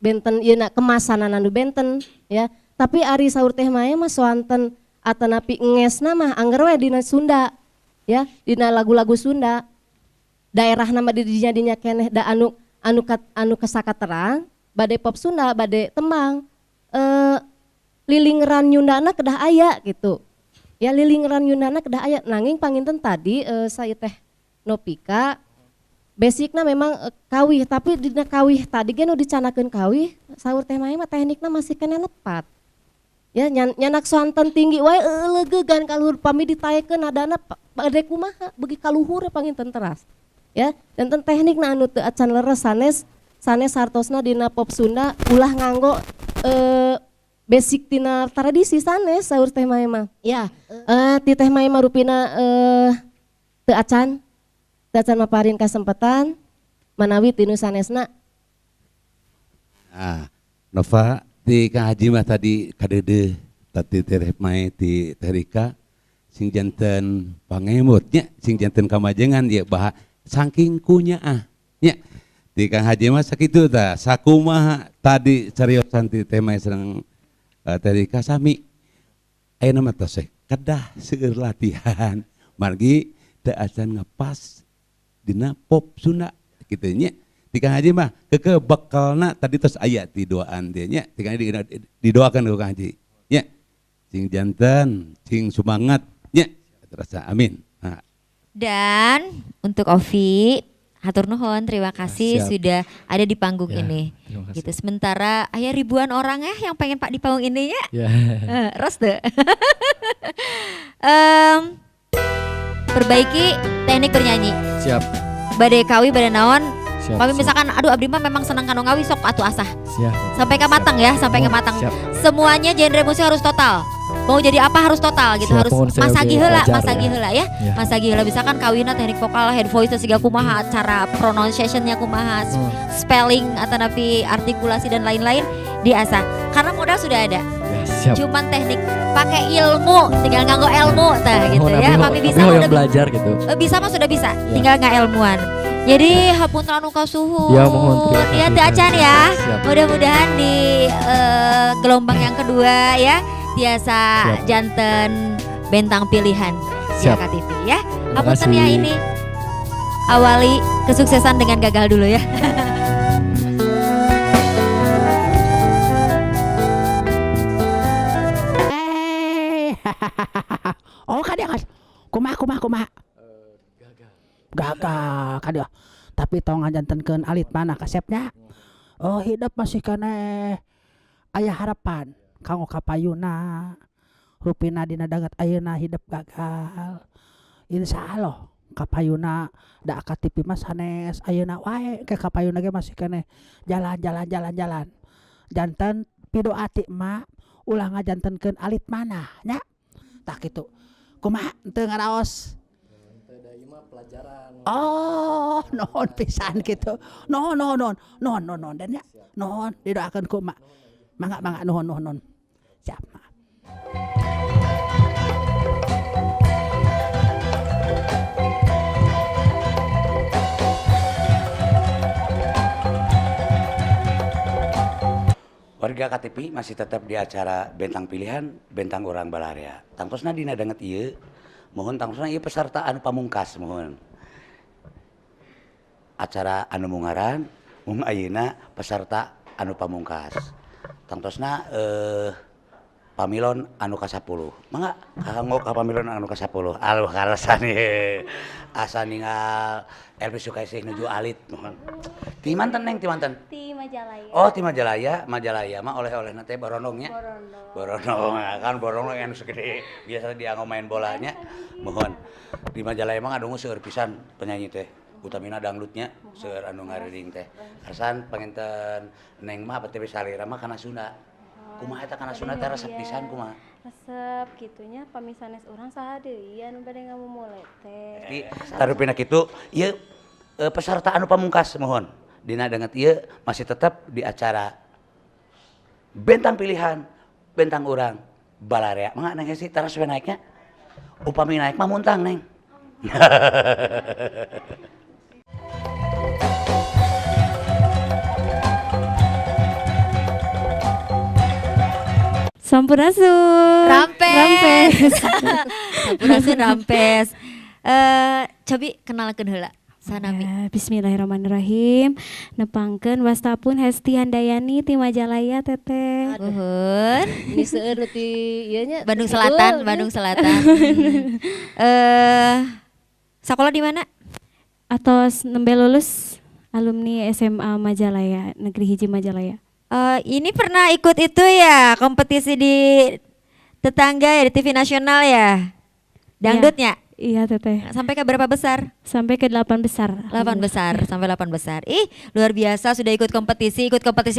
benten ieu na kemasanana nu benten ya. Tapi ari saur Teh Maya mah soanten atanapi ngesna mah angger we dina Sunda ya, dina lagu-lagu Sunda daerah nama di dinya dinya keneh, da anu anu kat, anu kesakaterang bade pop Sunda bade tembang, lilingran Nyundana kedah aya gitu ya, lilingran Nyundana kedah aya. Nanging panginten tadi saya Teh Nopika basicna memang kawih, tapi dina kawih tadi ge nu dicanakeun kawih, saur Teh Maya mah teknikna masih kena lepat ya, nyanak soanten tinggi wae leugegan kaluhur, pami ditaekeun nadana bade kumaha beuki kaluhur panginten teras ya. Dan teknikna anu teu acan leres, sanes sanes hartosna dina pop Sunda ulah nganggo basic tina tradisi, sanes saur Teh Maya mah ya. Ti Teh Maya mah rupina teu acan maparin kesempatan manawi tinu sanesna. Ah, Nova, ti Kang Haji mah tadi kadede tadi Teh Mai ti Teh Rika sing janten pangemut nya, sing janten kamajengan ya, bah saking kunya ah nya ti Kang Haji mah sakitu tah. Sakumaha tadi cariosan ti Teh Mai sareng Teh Rika sami, ayeuna mah tos kedah seueur latihan margi teu acan ngepas dina pop Sunda kitu nya. Ti Kang Haji mah keke bekalna tadi tos aya ti doaan dia nya. Ti Kang Haji didoakan ku Kang Haji nya, sing janten sing semangat nya, terasa, amin. Nah. Dan untuk Ovi, hatur nuhun, terima kasih sudah ada di panggung ini. Terima kasih. Gitu. Sementara aya ribuan orang ya yang pengen Pak di panggung ini ya. Ya. Ros deh. Perbaiki teknik bernyanyi. Siap. Bade kawi bade naon. Siap, Pami siap. misalkan aduh abdi mah memang seneng kanu ngawi, sok atuh asah. Siap. Sampai ke matang ya, sampai ke Mohon, matang. siap. Semuanya genre musik harus total. Mau jadi apa harus total gitu, Siap, harus mohon saya masagi oge heula, belajar masagi ya. heula ya. Ya. Masagi heula misalkan kawina teknik vokal, head voice siga kumaha, cara pronunciationnya kumaha, spelling atau napi artikulasi dan lain-lain diasah. Karena modal sudah ada. Ya, siap. Cuman teknik pakai ilmu, tinggal nganggo ilmu tah gitu Mohon ya. abi Pami bisa abi mah hoyong udah belajar gitu. Bisa mah sudah bisa, Ya. tinggal ngailmuan. Jadi hapunten anu kasuhun. Ya, mohon, terima Ya kasih. teu acan ya. Siap. Mudah-mudahan di gelombang yang kedua ya tiasa Siap. janten bentang pilihan Siap. KTV ya. Terima Hapunten ya kasih. ini. Awali kesuksesan dengan gagal dulu ya. Eh, oh kadieu kas. Kumaha kumaha kumaha? Gagal kadieu. Tapi tong ngajantenkeun alit mana kasepnya. Oh, hidup masih keneh aya harapan kanggo kapayuna. Rupina dina danget ayeuna hidup gagal. Insya Allah kapayuna da KTP mah sanes ayeuna wae ke, kapayuna ge masih keneh jalan jalan jalan jalan. Janten pidoa ti emak ulah ngajantenkeun alit manah nya. Tah kitu. Kumaha teu ngaraos? Oh, nuhun pisan gitu. Nuhun nuhun nuhun. Nuhun nuhun nuhun dan ya. Nuhun didoakeun ku emak. Mangga mangga, nuhun nuhun nuhun. Siap. Mangga. Warga KTP masih tetap di acara Bentang Pilihan, Bentang Urang Balarea. Tangtosna dina danget ieu, mohon tangtosna ieu peserta anu pamungkas, mohon. Acara anu mungaran, mung ayeuna peserta anu pamungkas. Tangtosna. Pamilon anu ka-10. Mangga kanggo ka pamilon anu ka-10. Aluh kaleresan ye. Asa ningal Elvi Sukaesih nuju alit mohon. Ti manten Neng, ti manten? Ti Majalaya. Oh, ti Majalaya. Majalaya mah oleh-olehna teh borondong nya. Borondong. Borondong kan borondong anu segede biasa dianggo main bolanya. Mohon. Di Majalaya mah ngadungu seueur pisan penyanyi teh. Utamina dangdutnya seueur anu ngariring teh. Karsan panginten Neng mah bete salira mah kana Sunda. Kumaha eta kana Sunda teh resep pisan kumaha? Resep kitunya pami sanes urang saha deui anu bade ngamumule teh. Jadi tarupina kitu ieu peserta anu pamungkas mohon. Dina danget ieu masih tetap di acara bentang pilihan bentang urang balarea. Mangga Neng Hesti taras we naiknya. Upami naik mah muntang Neng. Sampurasun. Rampes. Rampes. Sampurasun rampes. Cobi kenalkeun heula. Sanami. Ya, bismillahirrahmanirrahim. Nepangkeun wastapun Hesti Handayani ti Majalaya Teteh. Nuhun. Ini seueur nu ti ieu nya. Bandung Selatan, Bandung Selatan. Sekolah di mana? Atos nembe lulus alumni SMA Majalaya, Negeri Hiji Majalaya. Ini pernah ikut itu ya, kompetisi di tetangga ya, di TV nasional ya? Dangdutnya? Iya Teteh. Sampai ke berapa besar? Sampai ke 8 besar. 8 besar, sampai 8 besar. Ih, luar biasa sudah ikut kompetisi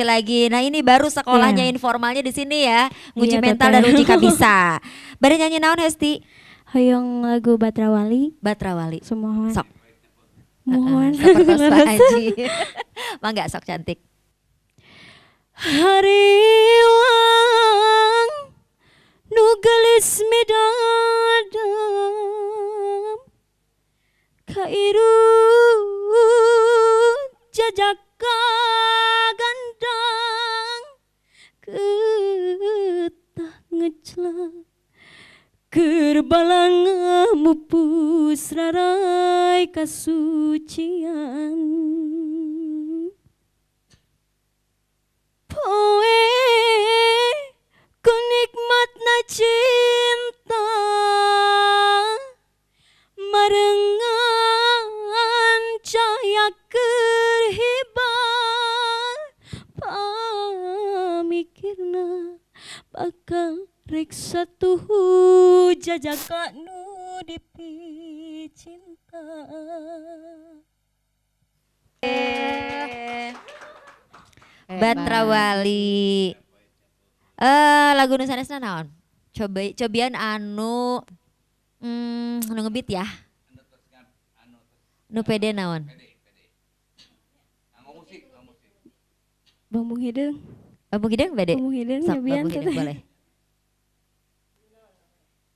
lagi. Nah, ini baru sekolahnya informalnya di sini ya. Nguji mental Teteh. Dan uji kabisa. Bari nyanyi naon Hesti? Hoyong lagu Batrawali. Batrawali. Sumohon. Sok. Mohon. Sapertos Pak Haji. Mangga sok cantik. Hariwang nu gelis midadam kairu jajaka gandang ketah ngeclak keur balanga mupus rarai kasucian poe ku nikmatna cinta marengan cahaya keur hibar pamikirna bakal rek satuhu jajaka nu dipicinta. Batrawali. Lagu nu sanesna naon? Cobian anu nu ngebit ya. Nu pede naon? Bambung Hideung. Bambung Hideung bede? Bambung Hideung Sok, nyobian Bambung Hideung teteh. boleh.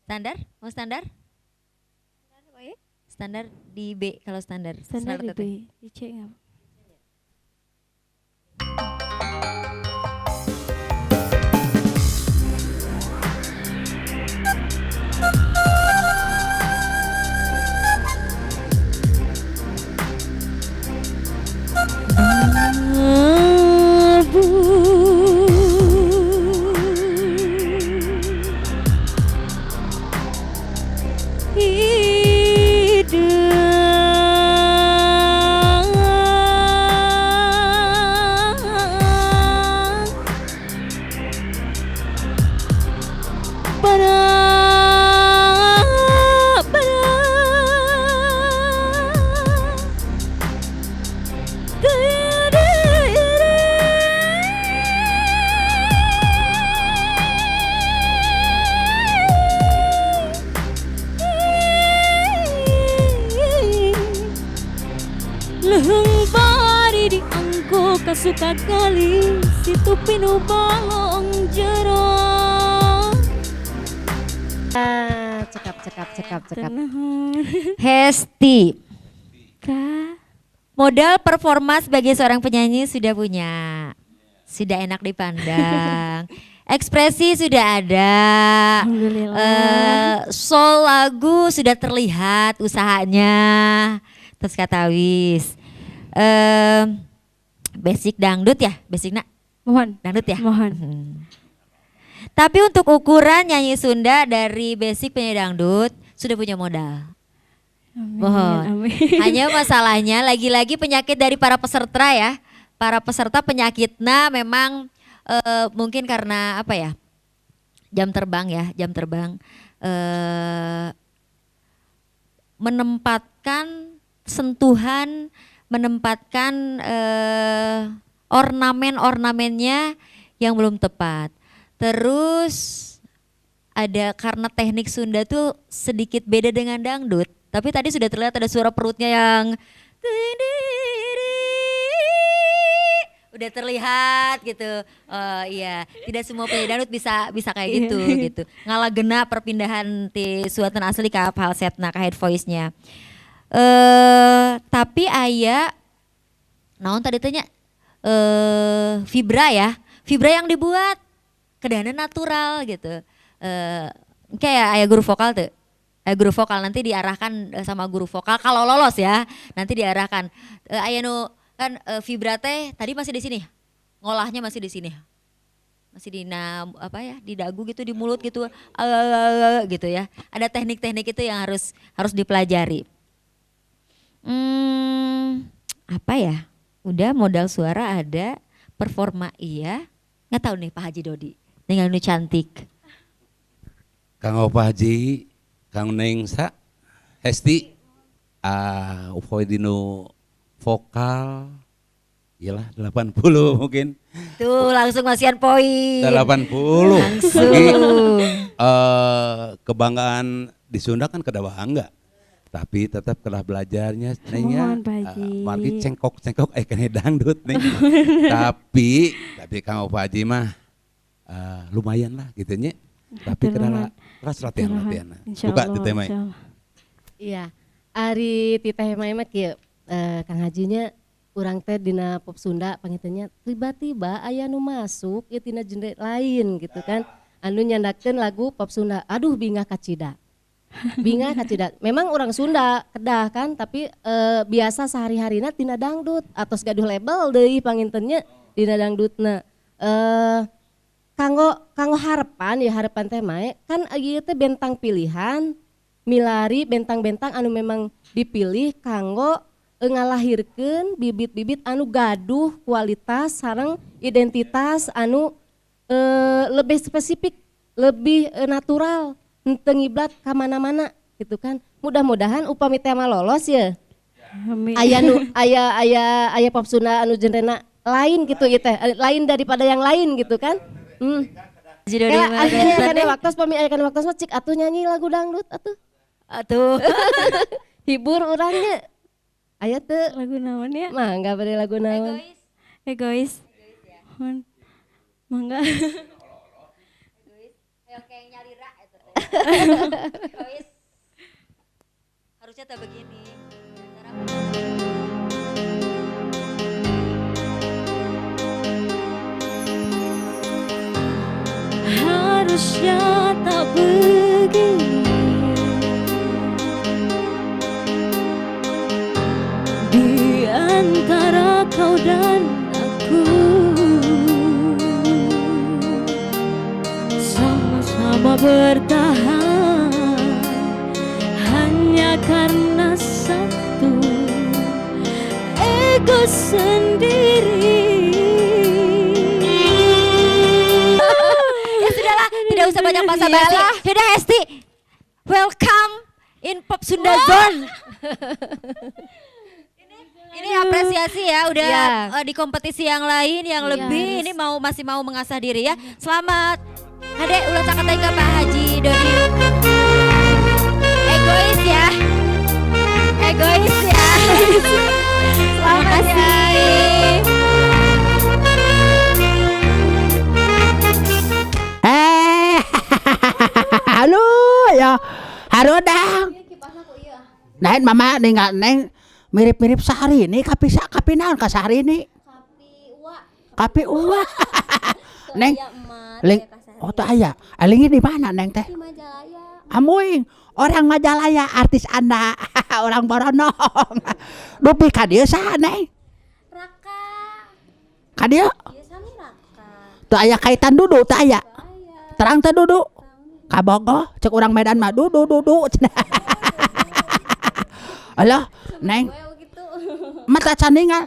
Standar? Mau standar? Standar di B kalau standar. Standar di teteh. B, di C nggak? Leheng bari dianggo kasuka kali situ pinu balong jero. Cekap cekap cekap cekap. Hesti. Modal performa sebagai seorang penyanyi sudah punya. Sudah enak dipandang. Ekspresi sudah ada. Alhamdulillah. Soul lagu sudah terlihat usahanya. Terus kata wis. Basic dangdut ya, basic nak. Mohon. Dangdut ya? Mohon. Tapi untuk ukuran nyanyi Sunda dari basic penyanyi dangdut sudah punya modal. Amin, Mohon. amin. Hanya masalahnya lagi-lagi penyakit dari para peserta ya. Para peserta penyakitnya memang mungkin karena apa ya? Jam terbang ya, jam terbang menempatkan sentuhan, menempatkan ornamen-ornamennya yang belum tepat. Terus ada karena teknik Sunda tuh sedikit beda dengan dangdut. Tapi tadi sudah terlihat ada suara perutnya yang udah terlihat gitu. Oh iya, tidak semua penyanyi dangdut bisa bisa kayak gitu gitu. Ngalagena perpindahan ti suatan asli ke falsetna, ke head voice-nya. Tapi aya naon tadi tanya vibra ya. Vibra yang dibuat kedahna natural gitu. Kayak aya guru vokal tuh. Guru vokal nanti diarahkan sama guru vokal kalau lolos ya, nanti diarahkan. Aya nu kan vibra teh tadi masih di sini. Ngolahnya masih di sini. Masih di apa ya, di dagu gitu, di mulut gitu, gitu ya. Ada teknik-teknik itu yang harus harus dipelajari. Apa ya? Udah modal suara ada, performa iya. Nggak tahu nih Pak Haji Dodi. Tinggal nu cantik. Kang Pak Haji, Kang Neng sa, Hesti, ah, upoi dinu vokal, iyalah 80 mungkin. Tuh langsung masihan poin. 80. Langsung. Lagi, kebanggaan di Sunda kan kedah bangga. Tapi tetap kedah belajarnya nengnya. Mohon, Pak Haji. Margi cengkok-cengkok aya keneh dangdut nih. Tapi Kang Pak Haji mah lumayan lah gitu nya. Tapi Hatur kedah nuhun. keras latihan-latihan. Insya Buka Allah, di tema. insya Allah. Iya. Ari ti Teh Mai mah kieu, Kang Hajinya, urang teh dina pop Sunda panginten nya tiba-tiba aya nu masuk ieu tina genre lain gitu kan. Anu nyandakeun lagu pop Sunda. Aduh, bingah kacida. Bingah kacida. Memang orang Sunda kedah kan, tapi biasa sehari-harina tina dangdut atos gaduh label deui panginten nya dina dangdutna. Kanggo kanggo harapan ya, harapan teh Mae kan ieu teh bentang pilihan milari bentang-bentang anu memang dipilih kanggo ngalahirkeun bibit-bibit anu gaduh kualitas sareng identitas anu lebih spesifik, lebih natural, henteu ngiblat ka mana-mana gitu kan. Mudah-mudahan upami tema lolos ya. Amin. Aya nu aya aya aya pop Sunda anu genrena lain gitu ieu teh, lain daripada yang lain gitu kan. Haji Dodi Ya, mah aya benten kana deh. waktos, pami aya kana waktos mah cik atuh nyanyi lagu dangdut atuh. Atuh. Hibur urangnya. Aya teu? Lagu naon ya? Mangga, bade lagu naon? Egois. Mohon. Mangga. Ayo kayak nyalira eta teh. Egois. Harusnya tak begini. Harusnya tak begini di antara kau dan aku. Sama-sama bertahan hanya karena satu ego sendiri. Ya sudahlah, tidak usah banyak basa-basi. Iyalah. Sudah Hesti, welcome in Pop Sunda Zone. Ini apresiasi ya, udah di kompetisi yang lain yang lebih harus. Ini mau masih mau mengasah diri ya. Selamat. Hade ulah caketeng ke Pak Haji Dodi. Egois ya. Egois ya. Selamat ya. Eh, halo ya, harudang. Nah, mama ninggal neng mirip-mirip sehari ini kapi kapi naon ka sehari ini? Kapi uwa. Neng, ling, oh teu aya. Alingnya di mana neng teh? Amuing, orang Majalaya, artis anda, orang Boronong. Dupi ka dieu saha neng? Raka. Ka dieu? Teu aya kaitan dudu, teu aya. Terang teh dudu. Kabogoh cek urang Medan mah dudu dudu cenah. Alah, Neng. Mata can ningal.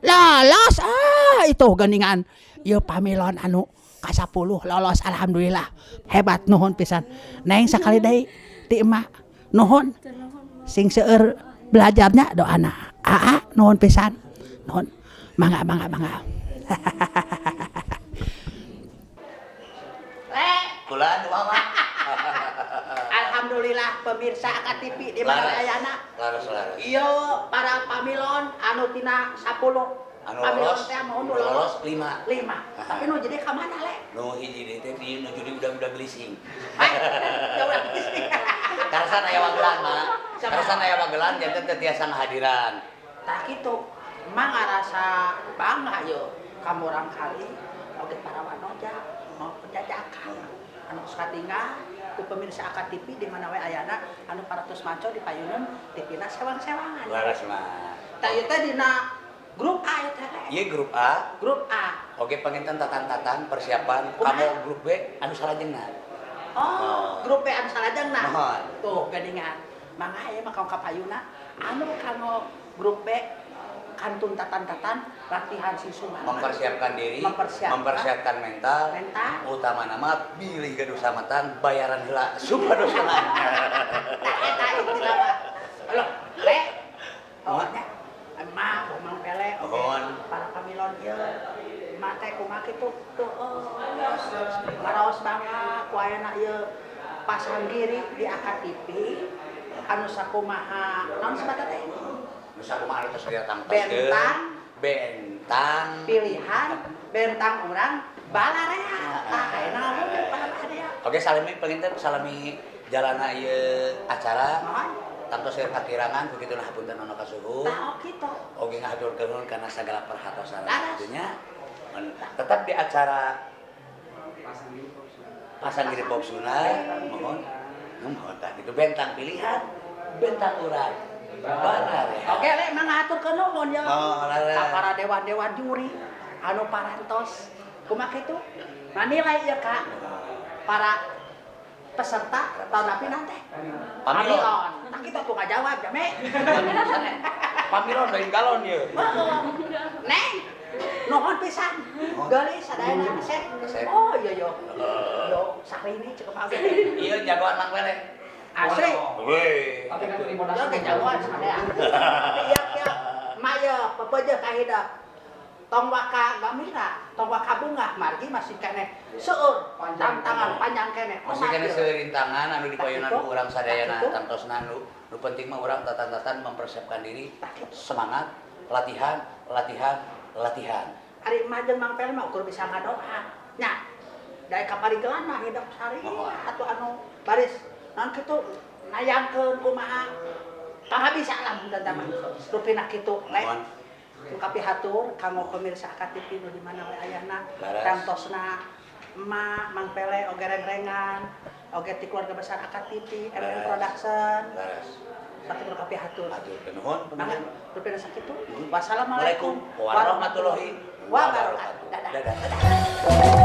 Lolos ah itu geuningan. Ieu pamilon anu ka-10 lolos, alhamdulillah. Hebat, nuhun pisan. Neng, sakali deui ti emak nuhun. Sing seueur belajarnya, doana. Aa, nuhun pisan. Nuhun. Mangga, mangga, mangga. Kula nu mama. Alhamdulillah, pemirsa AKTV di mana Laras. ayana. Laras, laras. Ieu para pamilon anu tina 10 Anu pamilon lolos, teh mau nu nu lolos lolos 5. 5. Tapi nu jadi ka mana, Le? Nu hiji deui teh di nu jadi udah-udah gelising. Ya udah gelising. Karasan aya wagelan, Mak. Karasan aya wagelan janten teu tiasa ngahadiran. Tah kitu. Emang ngarasa bangga yo ka murangkali oge para wanoja maupun jajakan anu suka tinggal ku pemirsa AKTV di mana we ayana anu paratos manco di payunan tipina sewang-sewangan. Laras, Mak. Tah ieu teh dina grup A ieu teh, Le. Ieu grup A. Grup A. Oke, panginten tatan-tatan persiapan Kumaha? kamu grup B anu salajengna. Oh, grup B anu salajengna. Mohon. Tuh geuningan. Mangga ieu mah ka payuna anu kanggo grup B kantun tatan-tatan latihan sing sumangat. Mempersiapkan diri, Mempersiapkan. mempersiapkan mental, Mental. Utama nama bilih gaduh samatan bayaran heula supados heula. Eta intina mah. Aloh, Le. Oh, nya. Emak, Mang Pele, oke. Mohon. Para pamilon ieu. Emak teh kumaha kitu tuh, oh, ngaraos bangga ku ayana ieu pasanggiri di AKTV anu sakumaha naon sebatna teh? Nu sakumaha anu tos ditangtoskeun. Bentang. Bentang. Pilihan bentang urang balarea. Tah ayeuna ngomong balarea. Oke, salami panginten salami jalana ieu acara. Tangtos seueur kakirangan begitu lah, hapunten anu kasuhun. Tah, oh kitu. Oge ngahaturkeun nuhun kana sagala perhatosan Laras. nya. Tetap di acara Pasanggiri Pop Sunda, mohon mohon tah itu bentang pilihan, bentang urang balarea. Oke, Le, emang ngahaturkeun nuhun ya. Oh, laras. Ka para dewan-dewan juri anu parantos kumaha kitu nganilai ieu ka para peserta tahun api nanti. Pamilon. Tah kitu tuh ngajawab jame. Pamilon lain galon ieu. Neng, nuhun pisan. Geulis sadayana kasep. Kasep. Oh iya yo. Yo sarini cekep oge. Ieu jagoan Mang Pele. Asli. Weh. Yo ge jagoan sadaya. Tapi ieu kieu mah ieu pepeujeuh ka hidep. Tong waka gamira, tong waka bunga, margi masih keneh seueur tantangan panjang keneh. Masih keneh seueur rintangan anu dipayunan ku urang sadayana. Tah, kitu. Tangtosna nu nu penting mah urang tatan-tatan mempersiapkan diri, semangat, latihan, latihan, latihan. Ari emak jeung Mang Pel mah ukur bisa ngadoa. Nya, dari kaparigelan mah hidup sari atuh anu baris naon kitu nayangkeun kumaha pangabisa lah mun tah mah. Rupina kitu, Le. Mohon. Nu kapihatur kanggo pemirsa AKTV nu di mana we ayana Laras. tangtosna emak Mang Pele oge rengrengan oge ti keluarga besar AKTV MM Laras. Production. Laras. Sakitu nu kapihatur. Hatur nuhun. Mangga, rupina sakitu. Wassalamualaikum warahmatullahi wabarakatuh. Dadah. Dadah.